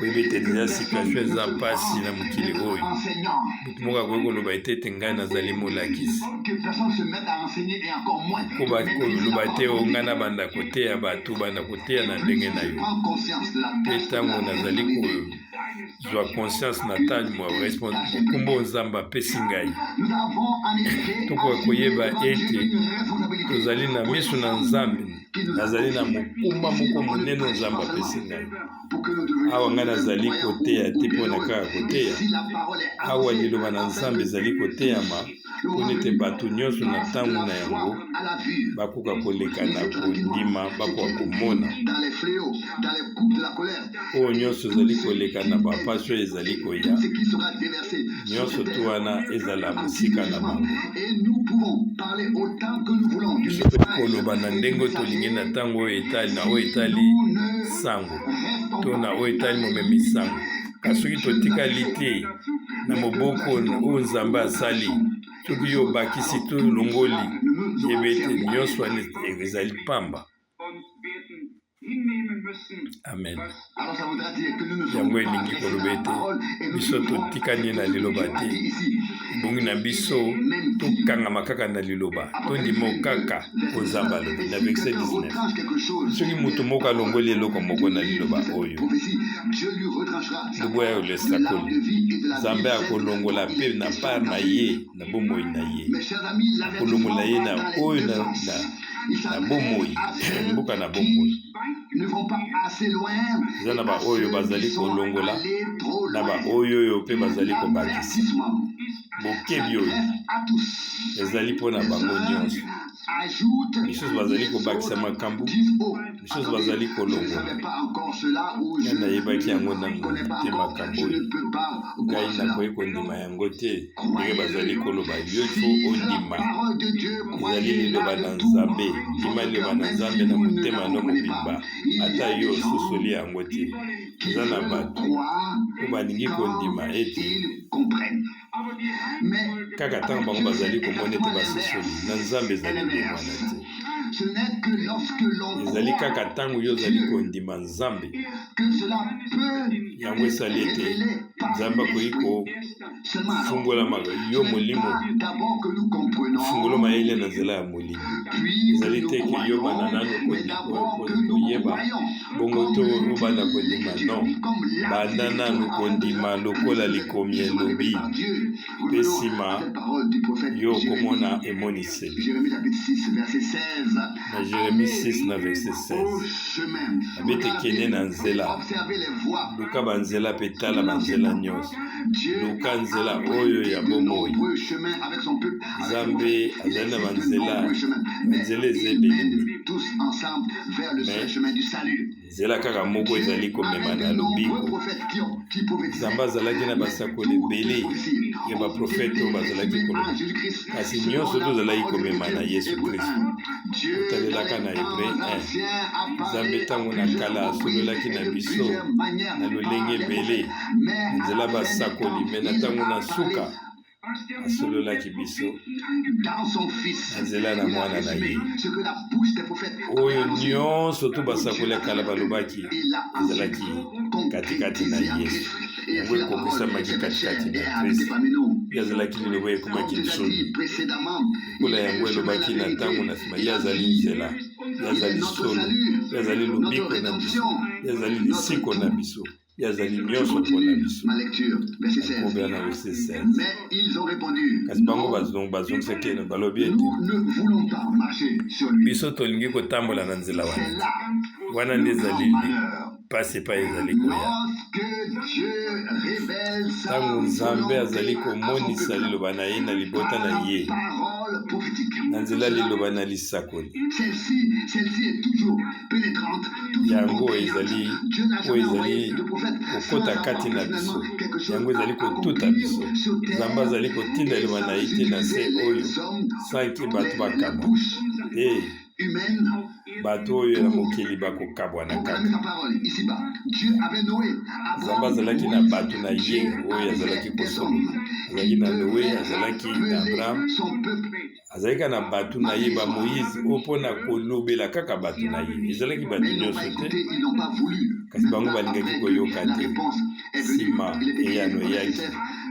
Oyebi ete deja situation eza mpasi. molakisi na mokili oyo. Moto moko akoki koloba ete ete ngai nazali molakisi. Koloba te o ngai nabanda koteya bato, banda koteya na ndenge na yo. Mpe ntango nazali kozwa conscience na ntango mokumba oyo Nzambe apesi ngai, tokoka koyeba ete tozali na miso na Nzambe, nazali na mokumba moko monene oyo Nzambe apesi ngai. Awa ngai nazali koteya te mpo na kaka koteya. Awa liloba na Nzambe ezali koteyama mpo ete bato nyonso na ntango na yango bakoka koleka na kondima, bakoka komona oyo nyonso ezali koleka na bapasi oyo ezali koya, nyonso tu wana ezala mosika na bango. Biso tokoki koloba na ndenge oyo tolingi na ntango oyo etali na oyo etali sango to na oyo etali momemi sango, kasi soki totikali te na moboko oyo Nzambe asali, soki yo obakisi to olongoli, yeba ete nyonso wana ezali pamba. Amen. Yango elingi koloba ete biso totikani na liloba te. Ebongi na biso tokangama kaka na liloba, tondima kaka oyo Nzambe alobi. Na verset 19, soki moto moko alongoli eloko moko na liloba oyo, loboya oyo esakoli, Nzambe akolongola mpe na part na ye na bomoi na ye, akolongola ye na oyo na, na na bomoi, mboka na bomoi. Eza na baoyo bazali kolongola na baoyo oyo mpe bazali kobakisa. Bokebi oyo ezali mpo na bango nyonso. Misusu bazali kobakisa makambo, misusu bazali kolongola. Ngai nayebaki yango nanu te makambo oyo. Ngai nakoki kondima yango te ndenge bazali koloba. Yo il faut ondima. Ezali liloba na Nzambe. Ndima liloba na Nzambe na motema no mobimba, ata yo ososoli yango te. Eza na bato oyo balingi kondima ete kaka ntango bango bazali komona ete basosoli na Nzambe ezali ndenge wana te. Ezali kaka ntango yo ozali kondima Nzambe, yango esali ete Nzambe akoki kofungola yo molimo, fungola mayele na nzela ya molimo. Ezali te ke yo banda nanu koyeba bongo to obanda kondima, non, banda nanu kondima lokola likomi elobi, mpe nsima yo okomona emoniseli. Na Jeremie 6 na verset 16, abete kende na nzela, luka banzela mpe tala banzela nyonso, luka nzela oyo ya bomoi. Nzambe azali na banzela, banzela eza ebele, mais nzela kaka moko ezali komema na lobiko. Nzambe azalaki na basakoli ebele ya baprofete oyo bazalaki koloba, kasi nyonso tozalaki komema na Yesu Kristo. Otalelaka na Hebre 1, Nzambe ntango na kala asololaki na biso na lolenge ebele na nzela basakoli, me na ntango na suka asololaki biso na nzela na mwana na ye. Oyo nyonso to basakoli ya kala balobaki ezalaki katikati na Yesu. Yango ekokisamaki katikati na Kristo. Ye azalaki liloba ekomaki nsoni. Lokola yango elobaki na ntango na nsima, ye azali nzela, ye azali solo, ye azali lobiko na biso, ye azali lisiko na biso. Ye azali nyonso mpo na biso. Nakobela na verset 16. Kasi bango bazongisaki ye, balobi ete biso tolingi kotambola na nzela wana te. Wana nde ezali mpasi epai ezali koya. Ntango Nzambe azali komonisa liloba na ye na libota na ye na nzela liloba na lisakoli, yango ezali oyo ezali kokota kati na biso, yango ezali kotuta biso. Nzambe azali kotinda liloba na ye te na se oyo sanki bato bakamwa te. Bato oyo na mokili bakokabwana kaka. Nzambe azalaki na bato na ye oyo azalaki kosolola. Azalaki na Noe, azalaki na Abraham, azalaki kaka na bato na ye ba Moïse oyo mpo na kolobela kaka bato na ye. Ezalaki bato nyonso te, kasi bango balingaki koyoka te. Nsima eyano eyaki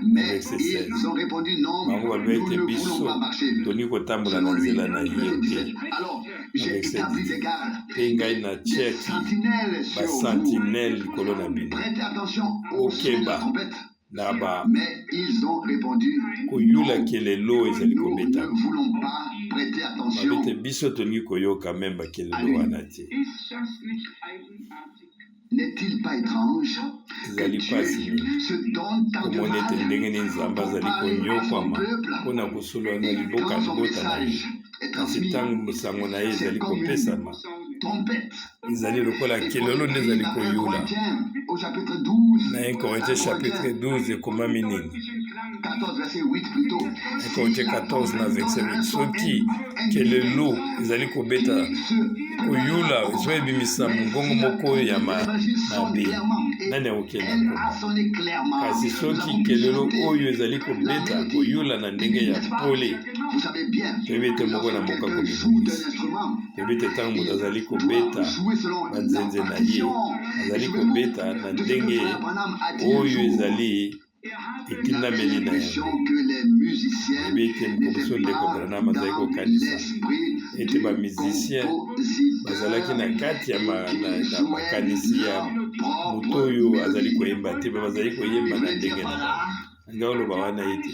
na verset 16, bango balobaki ete biso tolingi kotambola na nzela na ye te. Na verset 18, mpe ngai natiaki basentinele likolo na bino, bokeba na ba koyula kelelo ezali kobetama. Balobi ete biso tolingi koyoka meme bakelelo wana te. Ezali mpasi mingi komona ete ndenge nini Nzambe azali konyokwama mpo na kosolola na liboka libota na ye. Kasi ntango nsango na ye ezali kopesama, ezali lokola kelelo nde ezali koyula. Na 1 Corinthiens chapitre 12 ekomami nini? 1 Corinthiens 14 na verset 8, soki kelelo ezali kobeta koyula, soki ebimisa mongongo moko ya mabe, nani akokende nkoma? Kasi soki kelelo oyo ezali kobeta koyula na ndenge ya pole, toyebi ete moko na moko akomibongisa. Toyebi ete ntango moto azali kobeta banzenze na ye, azali kobeta na ndenge oyo ezali etindameli na yango. Toyebi ete mokolo mosusu ndeko Branham azali kokanisa ete ba musiciens bazalaki na kati ya makanisi ya moto oyo azali koyemba te, mpe bazali koyemba na ndenge na bango. Nga oloba wana ete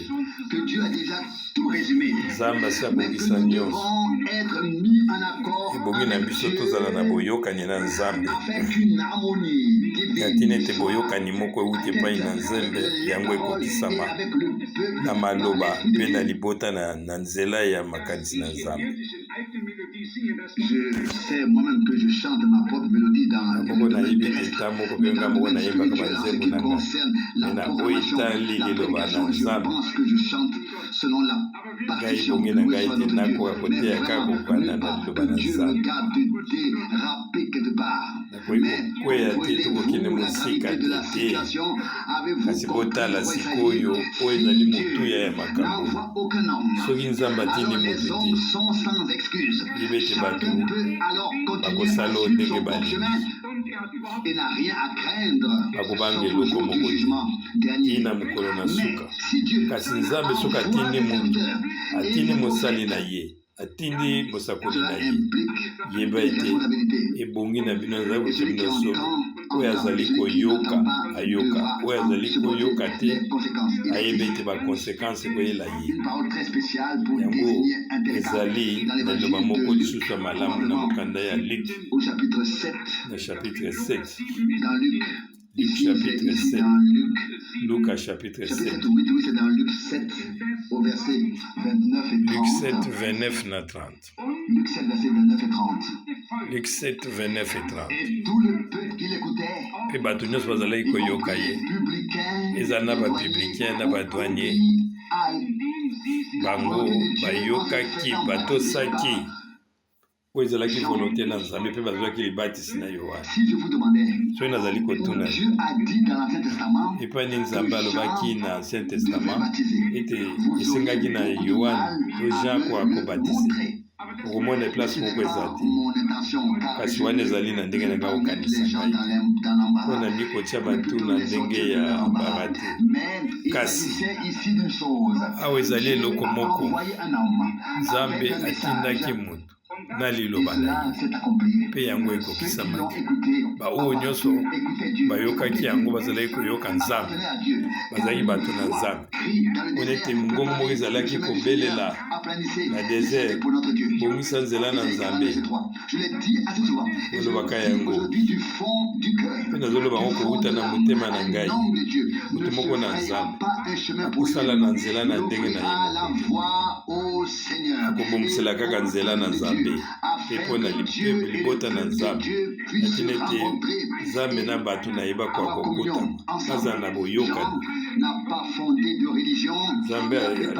Nzambe asi abongisa nyonso. Ebongi na biso tozala na boyokani na Nzambe na ntina ete boyokani moko euti epai na Nzambe, yango ekokisama na maloba mpe na libota na nzela ya makanisi na Nzambe. Nga moko nayebi ete ntango moko mpe nga moko nayembaka banzembo na ngai, me na oyo etali liloba na Nzambe, ngai ebongi na ngai ete nakoka koteya kaka kokokana na liloba na Nzambe. Nakoki kokweya te to kokende mosika te, te. Kasi botala sikoyo, oyo ezali motuya ya makambo. Soki Nzambe atindi moto te, yeba ete bato bakosala oyo ndenge balingi. Bakobanga eloko moko te tii na mokolo na suka. Kasi Nzambe soki atindi moto, atindi mosali na ye. Atindi mosakoli na ye. Yeba ete ebongi na bino, nazali koyebisa bino solo, oyo azali koyoka ayoka, oyo azali koyoka te ayeba ete ba consequences ekoyela ye. Yango ezali na liloba moko lisusu ya malamu na mokanda ya Luc na chapitre 7. Luc chapitre 7. Luka chapitre 7. Au verset 29 et 30. Luc 7, 29 na 30. Luc 7, verset 29 et 30. Luc 7, 29 et 30. Et tout le peuple qui l'écoutait, mpe bato nyonso bazalaki koyoka ye, ezala na bapublicain na badouanier, bango bayokaki, batosaki Oyo ezalaki volonte na Nzambe, mpe bazwaki libatisi na Yoane. Soki nazali kotuna yo, epai nini Nzambe alobaki na Ancien Testament ete esengaki na Yoane to Jean koya kobatise? Okomona place moko eza te. Kasi wana ezali na ndenge na ngai kokanisa ngai te, mpo nalingi kotia bato na ndenge ya ambara te. Kasi awa ezali eloko moko. Nzambe atindaki moto na liloba na ye, mpe yango ekokisamaki. Baoyo nyonso bayokaki yango bazalaki koyoka Nzambe, bazalaki bato na Nzambe. Mpona ete mongongo moko ezalaki kobelela na desert, bongisa nzela na Nzambe. Nalobaka yango mpe nazoloba yango kowuta na motema na ngai. Moto moko na Nzambe akosala na nzela na ndenge na ye moko te, akobongisela kaka nzela na Nzambe. Nzambe mpe mpo na libota na Nzambe, na ntina ete Nzambe na bato na ye bakoka kokutana, bazala na boyokani. Nzambe,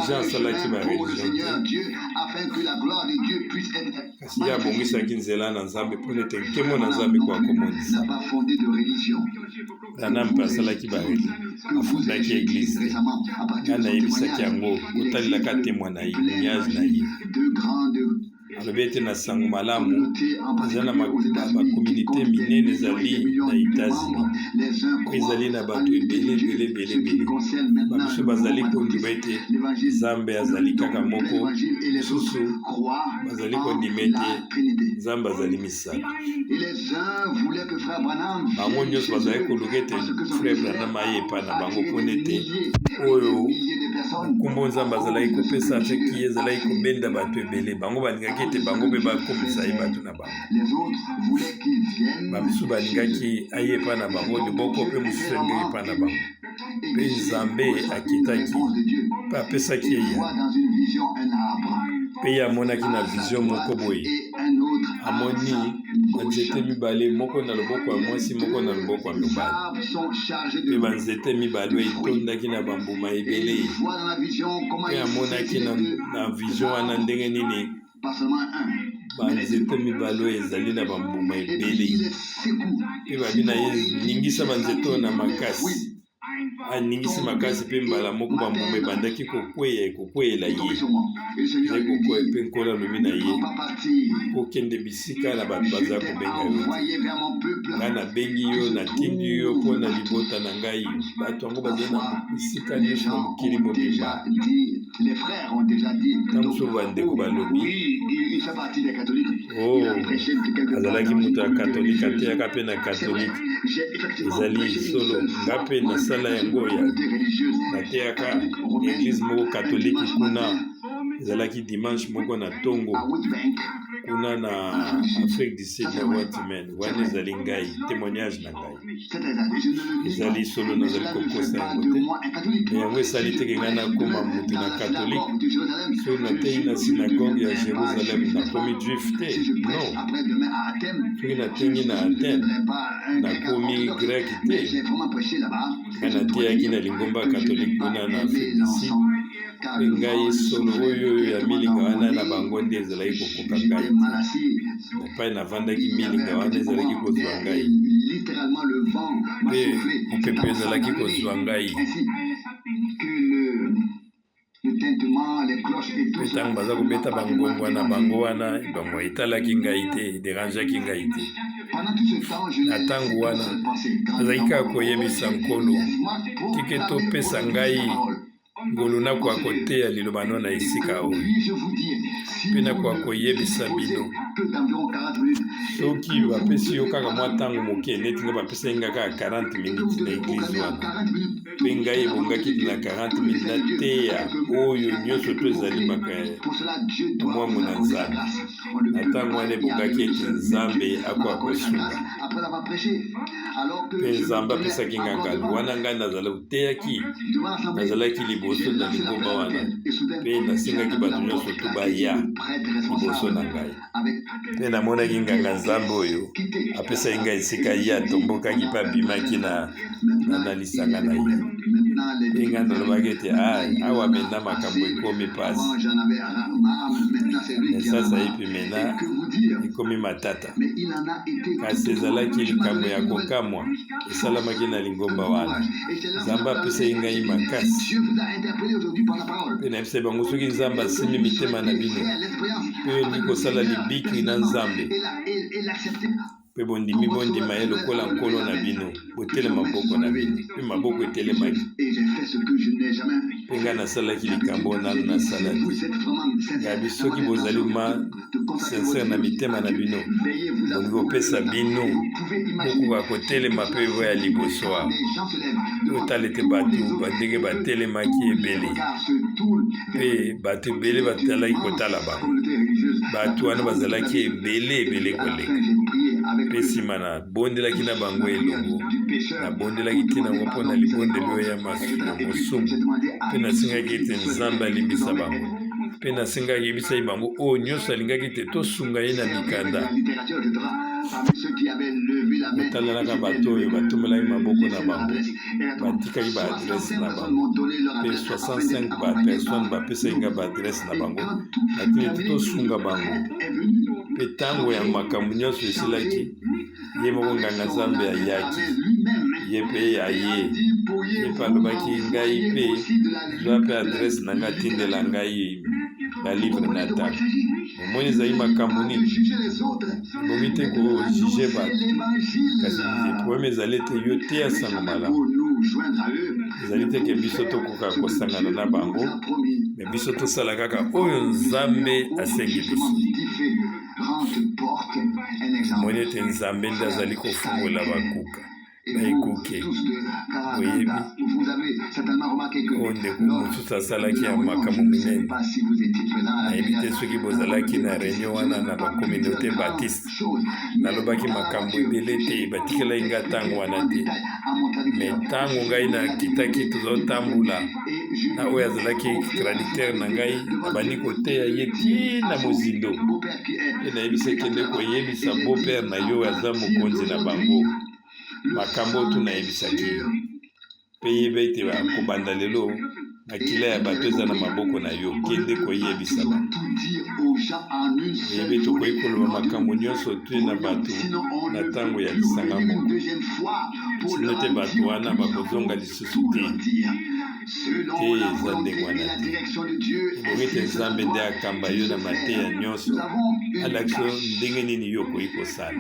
Jean asalaki ba religion te, kasi ye abongisaki nzela na Nzambe mpo ete nkembo na Nzambe ekoka komonisama. Branham mpe asalaki ba afundaki eglise te. Ngai nayebisaki yango kotalelaka temwa na ye, nuage na ye. Alobi ete na sango malamu eza na bakominite minene ezali na Etats-Unis oyo ezali na bato ebele ebele ebele ebele. Bamosusu bazali kondima ete Nzambe azali kaka moko, mosusu bazali kondima ete Nzambe azali misato. Bango nyonso bazali koluka ete Frère Branham aye epai na bango mpo ete oyo nkombo Nzambe azalaki kopesa soki ezalaki kobenda bato ebele, bango balingaki ete bango mpe bakomisa ye bato na bango. Bamosusu balingaki aye epai na bango liboko mpe mosusu alingaki epai na bango. Mpe Nzambe akitaki mpe apesaki ye eyano. Mpe ye amonaki na vision moko boye, amoni banzete mibale, moko na loboko ya mwasi, moko na loboko ya mobali. Mpe banzete mibale oyo etondaki na bambuma ebele. Mpe amonaki na, na vision wana ndenge nini banzete mibale oyo ezali na bambuma ebele. Mpe babi na ye, ningisa banzete oyo na makasi. Aningisi makasi mpe mbala moko bambuma ebandaki kokweya, ekokweyela ye. Ezali kokweya mpe Nkolo alobi na ye, kokende bisika na bato baza kobenga yo te. Ngai nabengi yo, natindi yo mpo na libota na ngai. Bato yango bazali na bisika nyonso na mokili mobimba. Ntango mosusu bandeko balobi, Oh, azalaki moto ya Katolike, ateyaka mpe na Katolike. Ezali solo, nga mpe nasala yango ya nateyaka eglise moko katolike kuna, ezalaki dimanche moko na ntongo kuna na Afrique du Sud na Watman. Wana ezali ngai, témoignage na ngai. Ezali solo, nazali kokosa yango te. Me yango esali te ke ngai nakoma moto na katolike. Soki nateyi na synagogue ya Jerusalem, nakomi juif te. Non. Soki natengi na Athènes, nakomi grec te. Ngai nateyaki na lingomba katolike kuna na Afrique du Sud. Mpe ngai solo oyo oyo ya milinga wana na bango nde ezalaki kokoka ngai te. Epai navandaki milinga wana ezalaki kozwa ngai, mpe mopepe ezalaki kozwa ngai. Mpe ntango baza kobeta bangongwa na bango wana, bango etalaki ngai te, ederangeaki ngai te. Na ntango wana nazalaki kaka koyebisa Nkolo, tika ete opesa ngai ngolu nakoka koteya liloba no na esika oyo, mpe nakoka koyebisa bino. Soki bapesi yo kaka mwa ntango moke, neti nga bapesaki nga kaka 40 minutes na eglise wana, mpe ngai ebongaki na 40 minutes nateya oyo nyonso to ezali mwango na Nzambe. Na ntango wana ebongaki ete Nzambe akoka kosunga, mpe Nzambe apesaki nga ngolu wana. Ngai nazala koteyaki, nazalaki liboso na lingomba wana, mpe nasengaki bato nyonso to baya liboso na ngai, mpe namonaki nganga Nzambe oyo apesaki ngai esika. Ye atombokaki mpe abimaki na, na, na lisanga na ye, mpe ngai nalobaki ete awa mena makambo ekomi mpasi, me sasa epi mena ekomi matata. Kasi ezalaki likambo ya kokamwa esalamaki na lingomba wana. Nzambe apesaki ngai makasi, mpe nayebisaki bango, soki Nzambe asimbi mitema na bino mpe olingi kosala libiki na Nzambe mpe bondimi, bondima ye lokola Nkolo na bino, botelema maboko na bino. Mpe maboko etelemaki, mpe ngai nasalaki likambo nanu nasala te. Ngabi, soki bozali ma sincere na mitema na bino, bolingi kopesa bino, bokoka kotelema mpe boya liboso awa. Otala ete bato bandenge batelemaki ebele, mpe bato ebele batalaki kotala bango. Bato wana bazalaki ebele ebele koleka. Mpe nsima nabondelaki na bango elongo, nabondelaki ntina yango mpo na libondeli oyo ya masumu, mpe nasengaki ete Nzambe alimbisa bango. Mpe nasengaki, yebisaki bango oyo nyonso alingaki te tosunga ye na mikanda. Otalalaka bato oyo batombelaki maboko na bango, batikaki ba adresse na bango, mpe 65 ba personnes bapesaki nga ba adresse na bango, natuni ete tosunga bango. Mpe ntango ya makambo nyonso esilaki, ye moko nganga Nzambe ayaki, ye mpe aye, ye mpe alobaki ngai mpe zwa mpe adresse na ngai, tindela ngai balivre na table. Omoni ezali makambo nini? Ebongi te kojuge bato, kasi problème ezali ete yo teya sango malamu. Ezali te ke biso tokoka kosangana na bango, me biso tosala kaka oyo Nzambe asengi biso. Omoni ete Nzambe nde azali kofungola bakuka baekuke. Oyebi, oyo ndeko mosusu asalaki ya makambo minene. Nayebi te soki bozalaki na reunion wana na bacommunauté baptiste. Nalobaki makambo ebele te, batikelaki ngai ntango wana te. Me ntango ngai nakitaki, tozotambola na oyo azalaki traducteur na ngai, nabandi koteya ye ti na mozindo, mpe nayebisa kende koyebisa beau-père na yo aza mokonzi na bango makambo oyo tunayebisaki yo, mpe yeba ete kobanda lelo makila ya bato eza na maboko na yo, kende koyebisa bango. Oyebi, tokoki koloba makambo nyonso te na bato na ntango ya lisanga moko, sino te bato wana bakozonga lisusu te. Te, eza ndenge wana te. Ebongi ete Nzambe nde akamba yo na mateya nyonso, alakisa yo ndenge nini yo okoki kosala.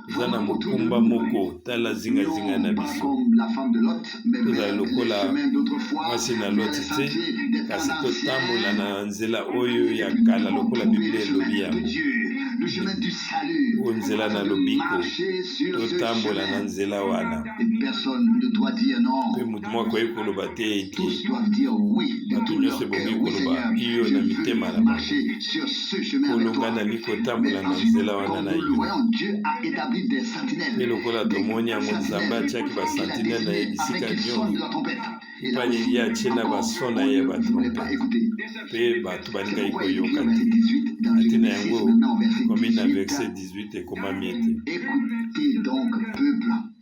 Toza na mokumba moko. Tala zingazinga na biso. Tozala lokola mwasi na Loti te, kasi totambola na nzela oyo ya kala lokola Biblia elobi yango. Oyo nzela na lobiko, totambola na nzela wana. Mpe moto moko akoki koloba te ete bato nyonso ebongi koloba iyo na mitema na bango. Nkolo, ngai nalingi kotambola na nzela wana na yo. Mpe lokola tomoni yango, Nzambe atiaki basentinele na ye bisika nyonso epai ye atie na bason na ye ya batrompete, mpe bato balingaki koyoka te. Na ntina yango, ekomi na verset 18, ekomami ete: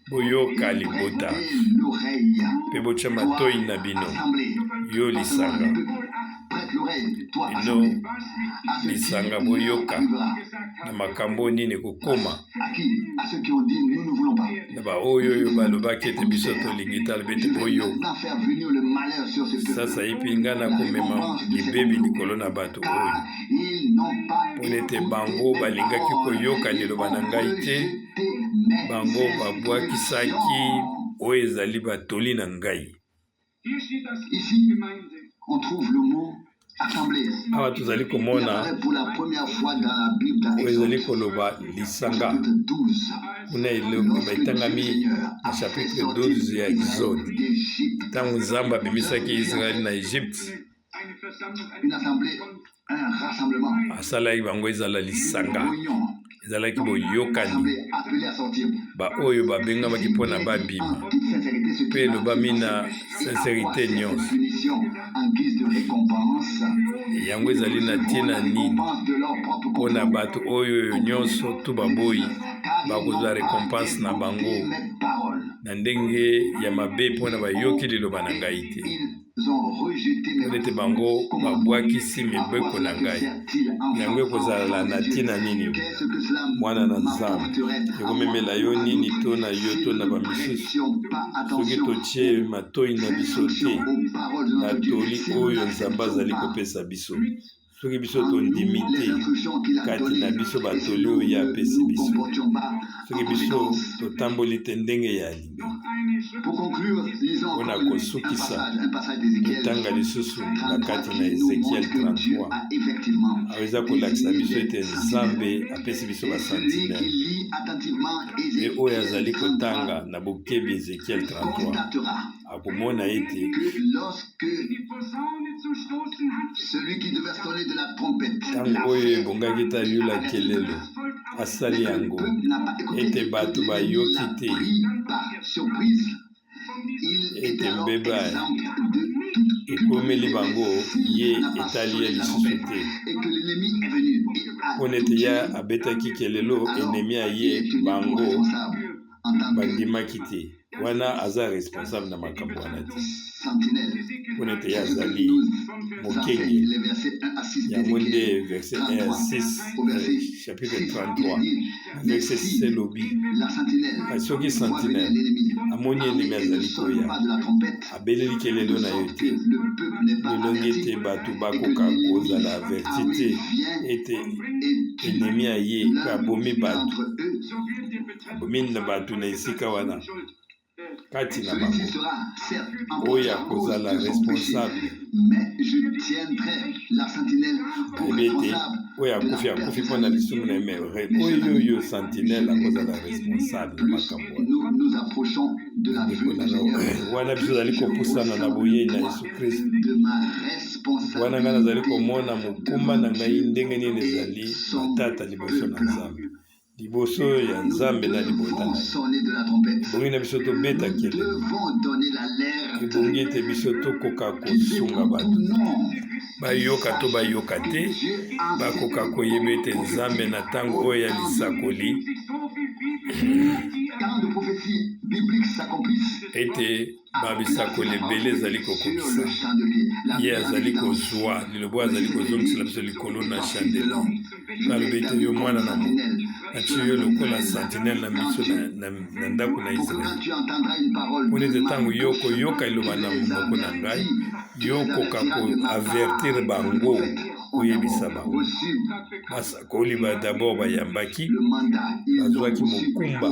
Boyoka, libota, mpe botya matoi na bino, yo lisanga. Bino lisanga, boyoka na makambo nini ekokoma na baoyo oyo balobaki ete biso tolingi. Tala ete boyoka sasaipi, ngai nakomema libebi likolo na bato oyo, mpo ete bango balingaki koyoka liloba na ngai te, bango babwakisaki oyo ezali batoli na ngai. Awa tozali komona oyo ezali koloba lisanga kuna etangami na chapitre 12 ya Exode, ntango Nzambe abimisaki Israele na Egypte, asalaki bango ezala lisanga, ezalaki boyokani, baoyo babengamaki mpo na babima. Mpe elobami na sincerite nyonso, yango ezali na ntina nini mpo na bato oyo nyonso tu baboyi? Bakozwa recompense na bango na ndenge ya mabe mpo na bayoki liloba na ngai te, mpo ete bango babwakisi mibeko na ngai. Yango ekozala na ntina nini, mwana na Nzambe? Ekomemela yo nini to na yo to na bamisusu soki totie matoi na biso te na toli oyo Nzambe azali kopesa biso, soki biso tondimi te kati na biso batoli oyo ye apesi biso, soki biso totamboli te ndenge ya alingi? Mpo na kosukisa, totanga lisusu na kati na Ezekiel 33. Awa eza kolakisa biso ete Nzambe apesi biso basentinele, mpe oyo azali kotanga na bokebi Ezekiel 33 akomona ete ntango oyo ebongaki te ayula kelelo, asali yango, ete bato bayoki te, ete mbeba Ekomeli bango, ye etali ye lisusu te. Mpo nete ye abetaki kelelo, ennemi aye, bango bandimaki te. Wana aza responsable na makambo wana te, mpo nete ye azali mokengeli. Yango nde verset 1 à 6, chapitre 33 verset 6 elobi: kasi soki sentinelle amoni ennemi azali koya, abeleli kelelo na ye te, lolenge ete bato bakoka kozala averti te ete ennemi aye mpe abomi bato, abomi na bato na esika wana kati na bango, oyo akozala responsable. Nayebi ete oyo akufi, akufi mpo na lisumu na ye, mais oyo oyo sentinelle akozala responsable na makambo wana. Ndeko na ngai, wana biso ozali kopusana na boyei na Yesu Kristo, wana ngai nazali komona mokumba na ngai ndenge nini ezali matata liboso na Nzambe, liboso ya Nzambe na libota na ye. Ebongi na biso tobeta kelelo, ebongi ete biso tokoka kosunga bato bayoka to bayoka te, bakoka koyeba ete Nzambe na ntango oyo ya lisakoli ete babisakoli ebele ezali kokokisa, ye azali kozwa liloba, azali kozongisela biso likolo na chandelier. Balobi ete yo mwana na moto, natie yo lokola sentinelle na miso na ndako na Israele, mpo ete ntango yo koyoka liloba na monoko na ngai, yo koka koavertir bango, koyebisa bango. Basakoli ba d'abord bayambaki, bazwaki mokumba.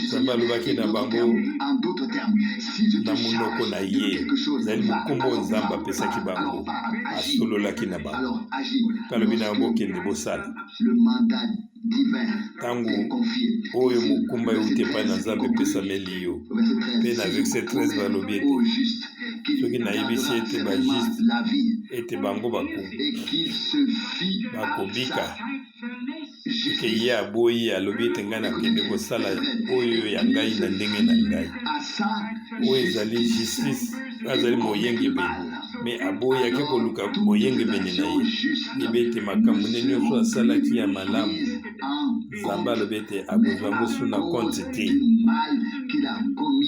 Nzambe alobaki na bango na monoko na ye. Ezali mokumba oyo Nzambe apesaki bango, asololaki na bango mpe alobi na yango: bokende, bosala. Ntango oyo mokumba euti epai na Nzambe epesameli yo, mpe na verset 13 balobi ete soki nayebisi ete bajuste ete bango bakobika, eke ye aboyi, alobi ete ngai nakende kosala oyo ya ngai na ndenge na ngai, oyo ezali justice, oyo azali moyengebene, mais aboyi, ake koluka boyengebene na ye, yeba ete makambo nde nyonso asalaki ya malamu, Nzambe alobi ete akozwa yango su na compte te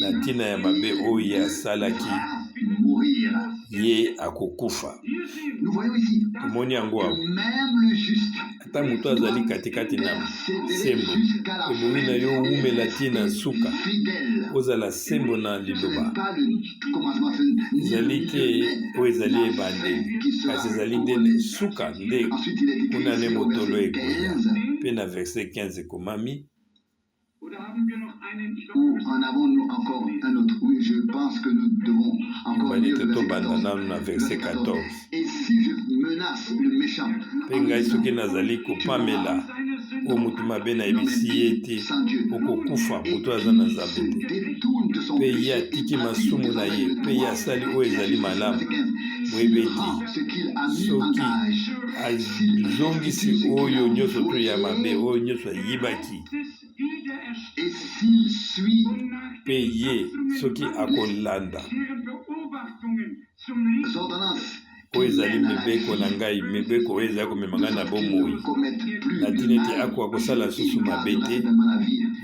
na ntina ya mabe oyo ye asalaki, ye akokufa. Tomoni yango awa, ata moto azali katikati na sembo, ebongi na yo wumela ti na suka, ozala sembo na liloba. Ezali te oyo ezali ebandeli, kasi ezali nde suka, nde kuna nde motolo ekoya. Mpe na verset 15 ekomami: Ou en avons-nous encore un autre? Oui, je pense que nous devons encore ebandi lire ete le verset tobanda 14. nanu na Le verset verset 14. 14. Et si je menace le méchant Mpe en lui ngai disant, soki nazali tu mourras, kopamela oyo moto mabe, nayebisi ye ete okokufa, moto aza na Nzambe te, mpe ye atiki masumu na ye mpe ye asali oyo ezali malamu, boyebi ete soki azongisi oyo nyonso to ya mabe oyo nyonso ayibaki, mpe ye soki akolanda oyo ezali mibeko na ngai, mibeko oyo ezali komema ngai na bomoi, na ntina ete akoka kosala lisusu mabe te,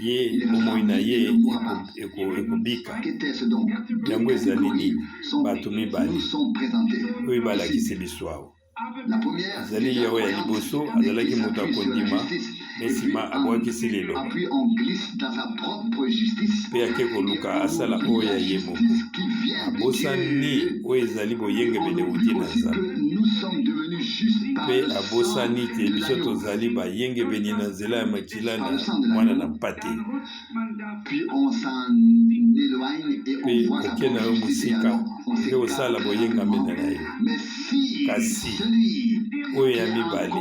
ye bomoi na ye ekobika. Yango ezali nini? Bato mibale oyo balakisi biso awa ezali yawe. Ya liboso azalaki moto akondima, mais nsima abwakisi liloba mpe ake koluka asala oyo ya ye moko, abosani oyo ezali boyengebene euti na Nzambe, mpe abosani te biso tozali bayengebeni na nzela ya makila na mwana na mpate. Mpe oke na yo mosika, oke kosala boyengamene na yo. Kasi oyo ya mibale,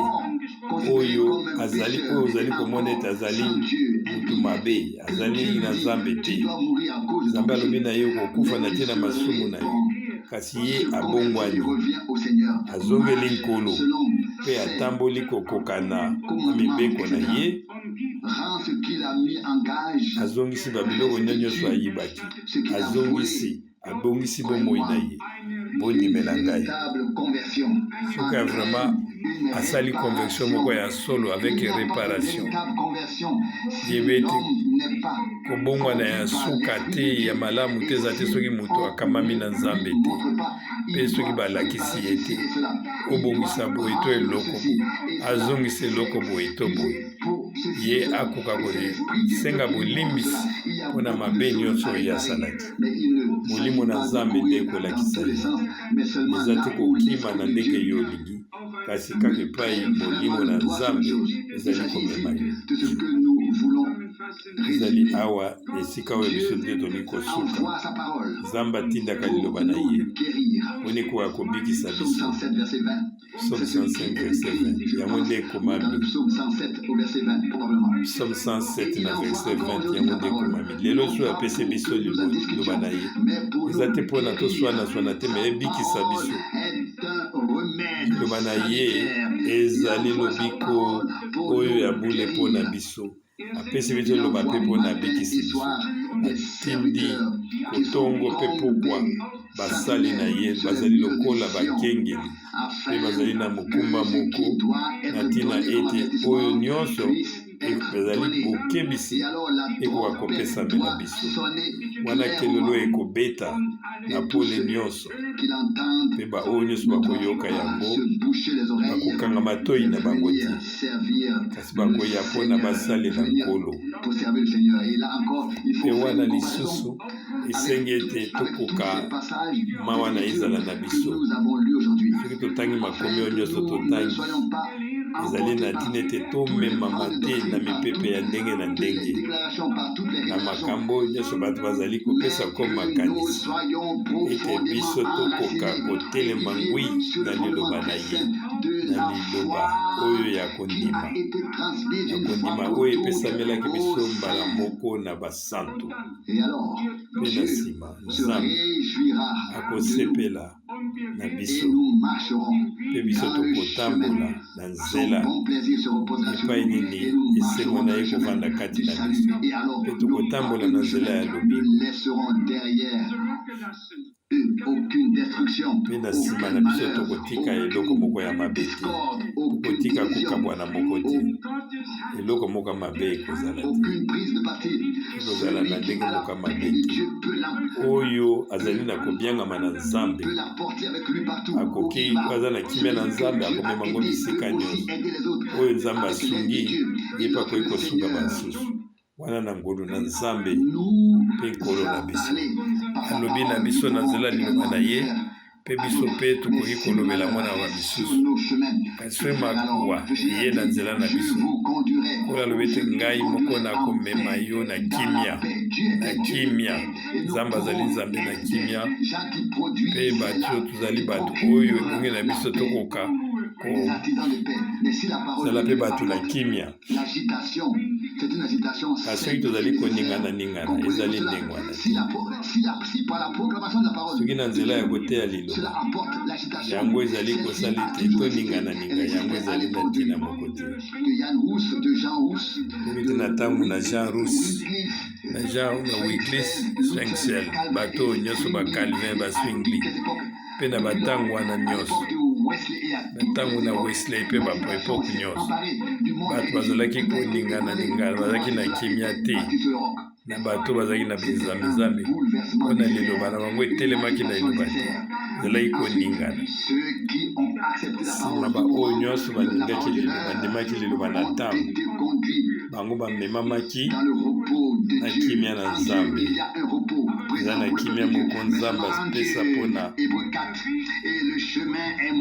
oyo azali, oyo ozali komona ete azali motu mabe, azali na Nzambe te, Nzambe alobi na ye okokufa na ntina masumu na yo, kasi ye abongwani, azongeli Nkolo mpe atamboli kokokana na mibeko na ye, azongisi babiloko nyonso ayibaki, azongisi. Abongisi bomoi na ye. Bondimela ngai. Soki vraiment asali conversion moko ya solo avec réparation, yeba ete kobongwana ya suka te ya malamu te eza te soki moto akamami na Nzambe te mpe soki balakisi ye te obongisa boye to eloko boye, azongisa eloko boye to boye, ye akoka kosenga bolimbisi mpo na mabe nyonso oyo asalaki. Molimo na Nzambe nde ekolakisa ye. Eza te kokima na ndenge yo olingi, kasi kaka epai Molimo na Nzambe ezali komema yo. Ezali awa esika oyo biso nde tolingi kosuka. Nzambe atindaka liloba na ye poni koya kobikisa biso. Psaume 105 verset 20, yango nde ekomami. Psaume 107 na verset 20, yango nde ekomami. Lelo soki apesi biso liloba na ye, eza te mpo na toswana-swana te, me ebikisa biso. Liloba na ye ezali lobiko oyo ya bule mpo na biso. Apesi biso liloba mpe mpo na abikisi biso. Atindi kotongo mpe pokwa basali na ye bazali lokola bakengeli mpe bazali na mokumba moko na ntina ete oyo nyonso ezali bokebisi ekoka kopesamela biso. Wana kelelo ekobeta na pole nyonso, mpe baoyo nyonso bakoyoka yango bakokanga matoi na bango te, kasi bakoya mpo na basalela Nkolo. Mpe wana lisusu esengi ete tokoka mawa na ezala na biso. Soki totangi makomi oyo nyonso totangi, ezali na ntina ete tomemama te na mipepe ya ndenge na ndenge na makambo oyo nyonso bato bazali kopesa ko makanisi, ete biso tokoka kotelema ngwi na liloba na ye, na liloba oyo ya kondima, na kondima oyo epesamelaki biso mbala moko na basantu. Mpe na nsima Nzambe akosepela na biso, mpe biso tokotambola na nzela epai nini esengo na ye kovanda kati na biso, mpe tokotambola na nzela ya lobiko. Mpe na nsima na biso tokotika eloko moko ya mabe te, tokotika kokabwana moko te, eloko moko ya mabe ekozala te, ekozala na ndenge moko ya mabe te. Oyo azali na kobiangama na Nzambe akoki, aza na kimia na Nzambe, akomema yango bisika nyonso. Oyo Nzambe asungi ye mpe akoki kosunga basusu. Wana na ngolu na Nzambe mpe Nkolo na biso alobi na biso na nzela liloba na ye, mpe biso mpe tokoki kolobela mwana wa misusu. Kasi soki makuwa eye na nzela na biso, Nkolo alobi ete ngai moko nakomema yo na kimia, na kimia. Nzambe azali Nzambe na kimia, mpe bato oyo tozali bato oyo ebongi na biso tokoka kozala mpe bato na kimia. Kasi soki tozali koningana-ningana, ezali ndenge wana te. Soki na nzela ya koteya liloba, yango ezali kosala ete toningana-ninga, yango ezali na ntina moko te. Toyebi te na ntango na Jean Rus, na Jean na Wycliffe, Zwingli, bato oyo nyonso ba Calvin, ba Zwingli, mpe na bantango wana nyonso, na ntango na Wesley mpe baepoke nyonso, bato bazalaki koningana-ningana, bazalaki na kimia te na bato bazalaki na bizamizambi mpo na liloba na bango etelemaki na liloba te, ezalaki koningana. Nsima baoyo nyonso balingaki liloba, bandimaki liloba na ntango bango bamemamaki na kimia na Nzambe. Eza na kimia moko Nzambe apesa mpo na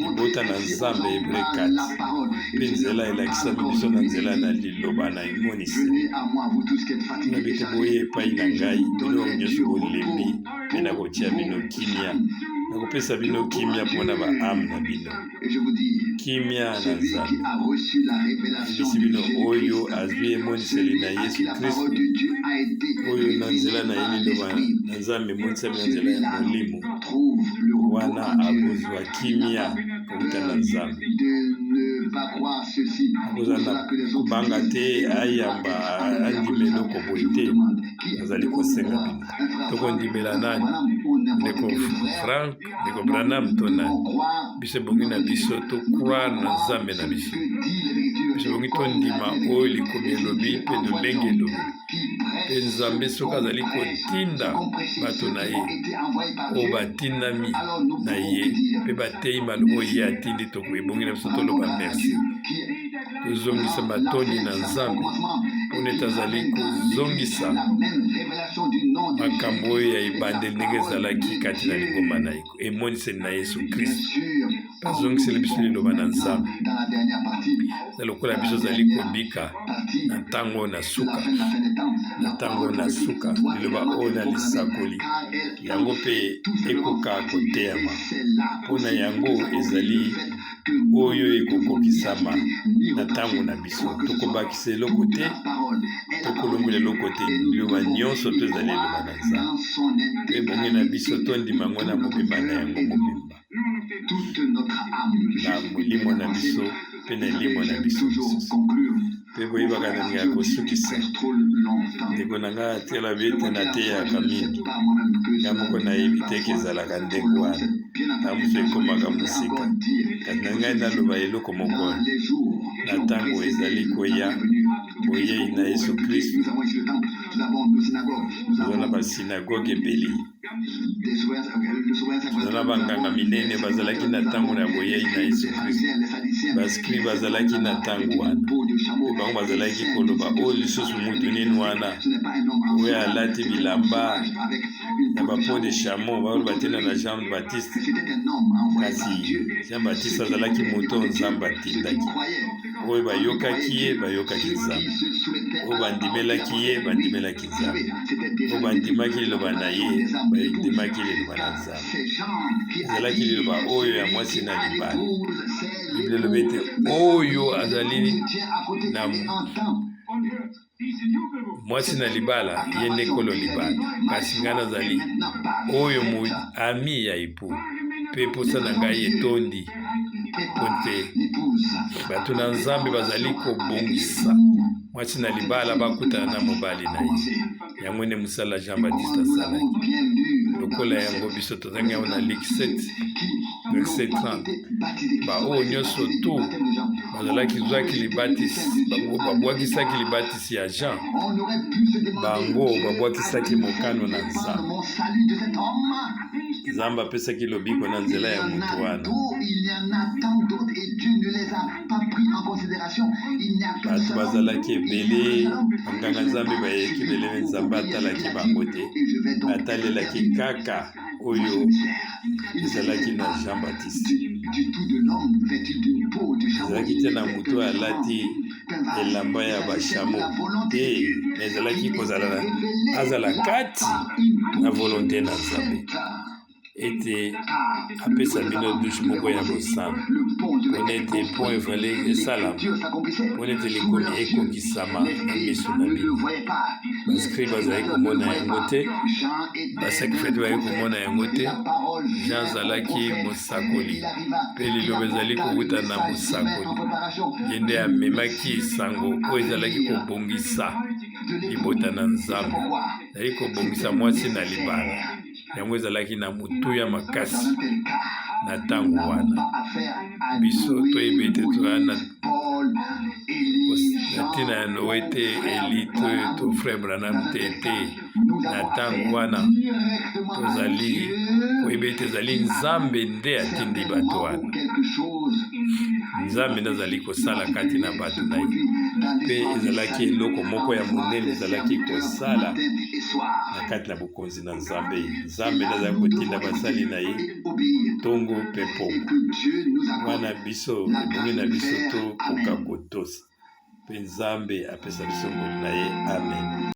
libota na Nzambe, Hebre 4, mpe nzela elakisami biso na nzela na liloba na emoniseli. Nabi te boye epai na ngai bino nyonso bolembi, mpe nakotia bino kimia, nakopesa bino kimia mpo na baame na bino. Kimia na Nzambe. Nayebisi bino, oyo azwi emoniseli na Yesu Kristo, oyo na nzela na ye liloba na Nzambe emonisami na nzela ya Molimo, wana akozwa kimia kowuta na Nzambe. Akozala na kobanga te ayamba andima eloko boye te. Azali kosenga bino, tokondimela nani? Ndeko Frank, ndeko Branham to nani, biso ebongi na biso to croire na Nzambe na biso. Biso ebongi tondima oyo likomi elobi mpe lolenge elobi. Mpe Nzambe soki azali kotinda bato na ye oyo batindami na ye mpe bateyi maloba oyo ye atindi, ebongi na biso toloba merci. Tozongisa matondi na Nzambe mpona ete azali kozongisa makambo oyo ya ebandeli ndenge ezalaki kati na lingomba na ye, emoniseli na Yesu Kristo. Azongiseli biso liloba na Nzambe na lokola biso ozali kobika na ntango oyo na suka, na ntango oyo na suka, liloba oyo na lisakoli yango mpe ekoka koteyama mpo na yango ezali oyo ekokokisama na ntango na biso. Tokobakisa eloko te, tokolongola eloko te, liloba nyonso to ezali liloba na Nzambe, mpe ebongi na biso tondima yango na mobimba na yango mobimba, na molimo na biso mpe na elimo na biso mosusu. Mpe boyebaka na ngai kosukisa, ndeko na ngai atela bi ete nateyaka mingi, ngai moko nayebi te eke ezalaka ndenge wana, ntango mosusu ekomaka mosika, kasi na ngai naloba eloko moko. Na ntango ezali koya, boyei na Yesu Kristo, toza na basinagoge ebele, toza na banganga minene bazalaki na ntango na boyei na Yesu Kristo, baskri bazalaki na ntango wana, mpe bango bazalaki koloba: oyo lisusu mutu nini wana oyo alati bilamba na bapeau de chameau? Baoloba te na Jean Baptiste, kasi Jean Baptiste azalaki moto oyo Nzambe atindaki. Oyo bayokaki ye bayokaki Nzambe, oyo bandimelaki ye bandimelaki Nzambe, oyo bandimaki liloba na ye bandimaki liloba na Nzambe. Ezalaki liloba oyo ya mwasi na libala. Biblia elobi ete oyo azali na mwasi na libala, ye nde nkolo libala, kasi ngai nazali oyo ami ya epoux, mpe mposa na ngai etondi, mpo te bato na Nzambe bazali kobongisa mwasi na libala bakutana na mobali na ye. Yango nde mosala Jean Baptiste asalaki. Lokola yango biso tozangi yango na Luc 7 verset 30, baoyo nyonso tu bazalaki zwaki libatisi, bango babwakisaki libatisi ya Jean, bango babwakisaki mokano na Nzambe. Nzambe apesaki lobiko na nzela ya moto wana. Bato bazalaki ebele, banganga Nzambe bayaki ebele, me Nzambe atalaki bango te, atalelaki kaka oyo ezalaki na Jean Baptiste. Ezalaki te na moto oyo alati elamba ya bashamo te, me ezalaki kozala azala kati na volonte na Nzambe ete apesa bino dushe moko ya bosantu, mpona ete pont efale esalama, mpona ete likomi ekokisama na miso na bino. Baskribe bazalaki komona yango te, basakrifete bazalaki komona yango te. Jean azalaki mosakoli, mpe liloba ezali kowuta na mosakoli. Ye nde amemaki sango oyo ezalaki kobongisa libota na Nzambe, ezalaki kobongisa mwasi na libala. Yango ezalaki na motuya makasi na ntango wana. Biso toyebi ete toza na ntina ya Noe te, Eli to frère Branham te te. Na ntango wana tozali koyeba ete ezali Nzambe nde atindi bato wana. Nzambe nde azali kosala kati na bato na ye, mpe ezalaki eloko moko ya monene ezalaki kosala na kati na bokonzi na Nzambe. Nzambe nde azali kotinda basali na ye ntongo mpe pokwa. Wana biso ebongi na biso tokoka kotosa, mpe Nzambe apesa biso ngolu na ye. Amen.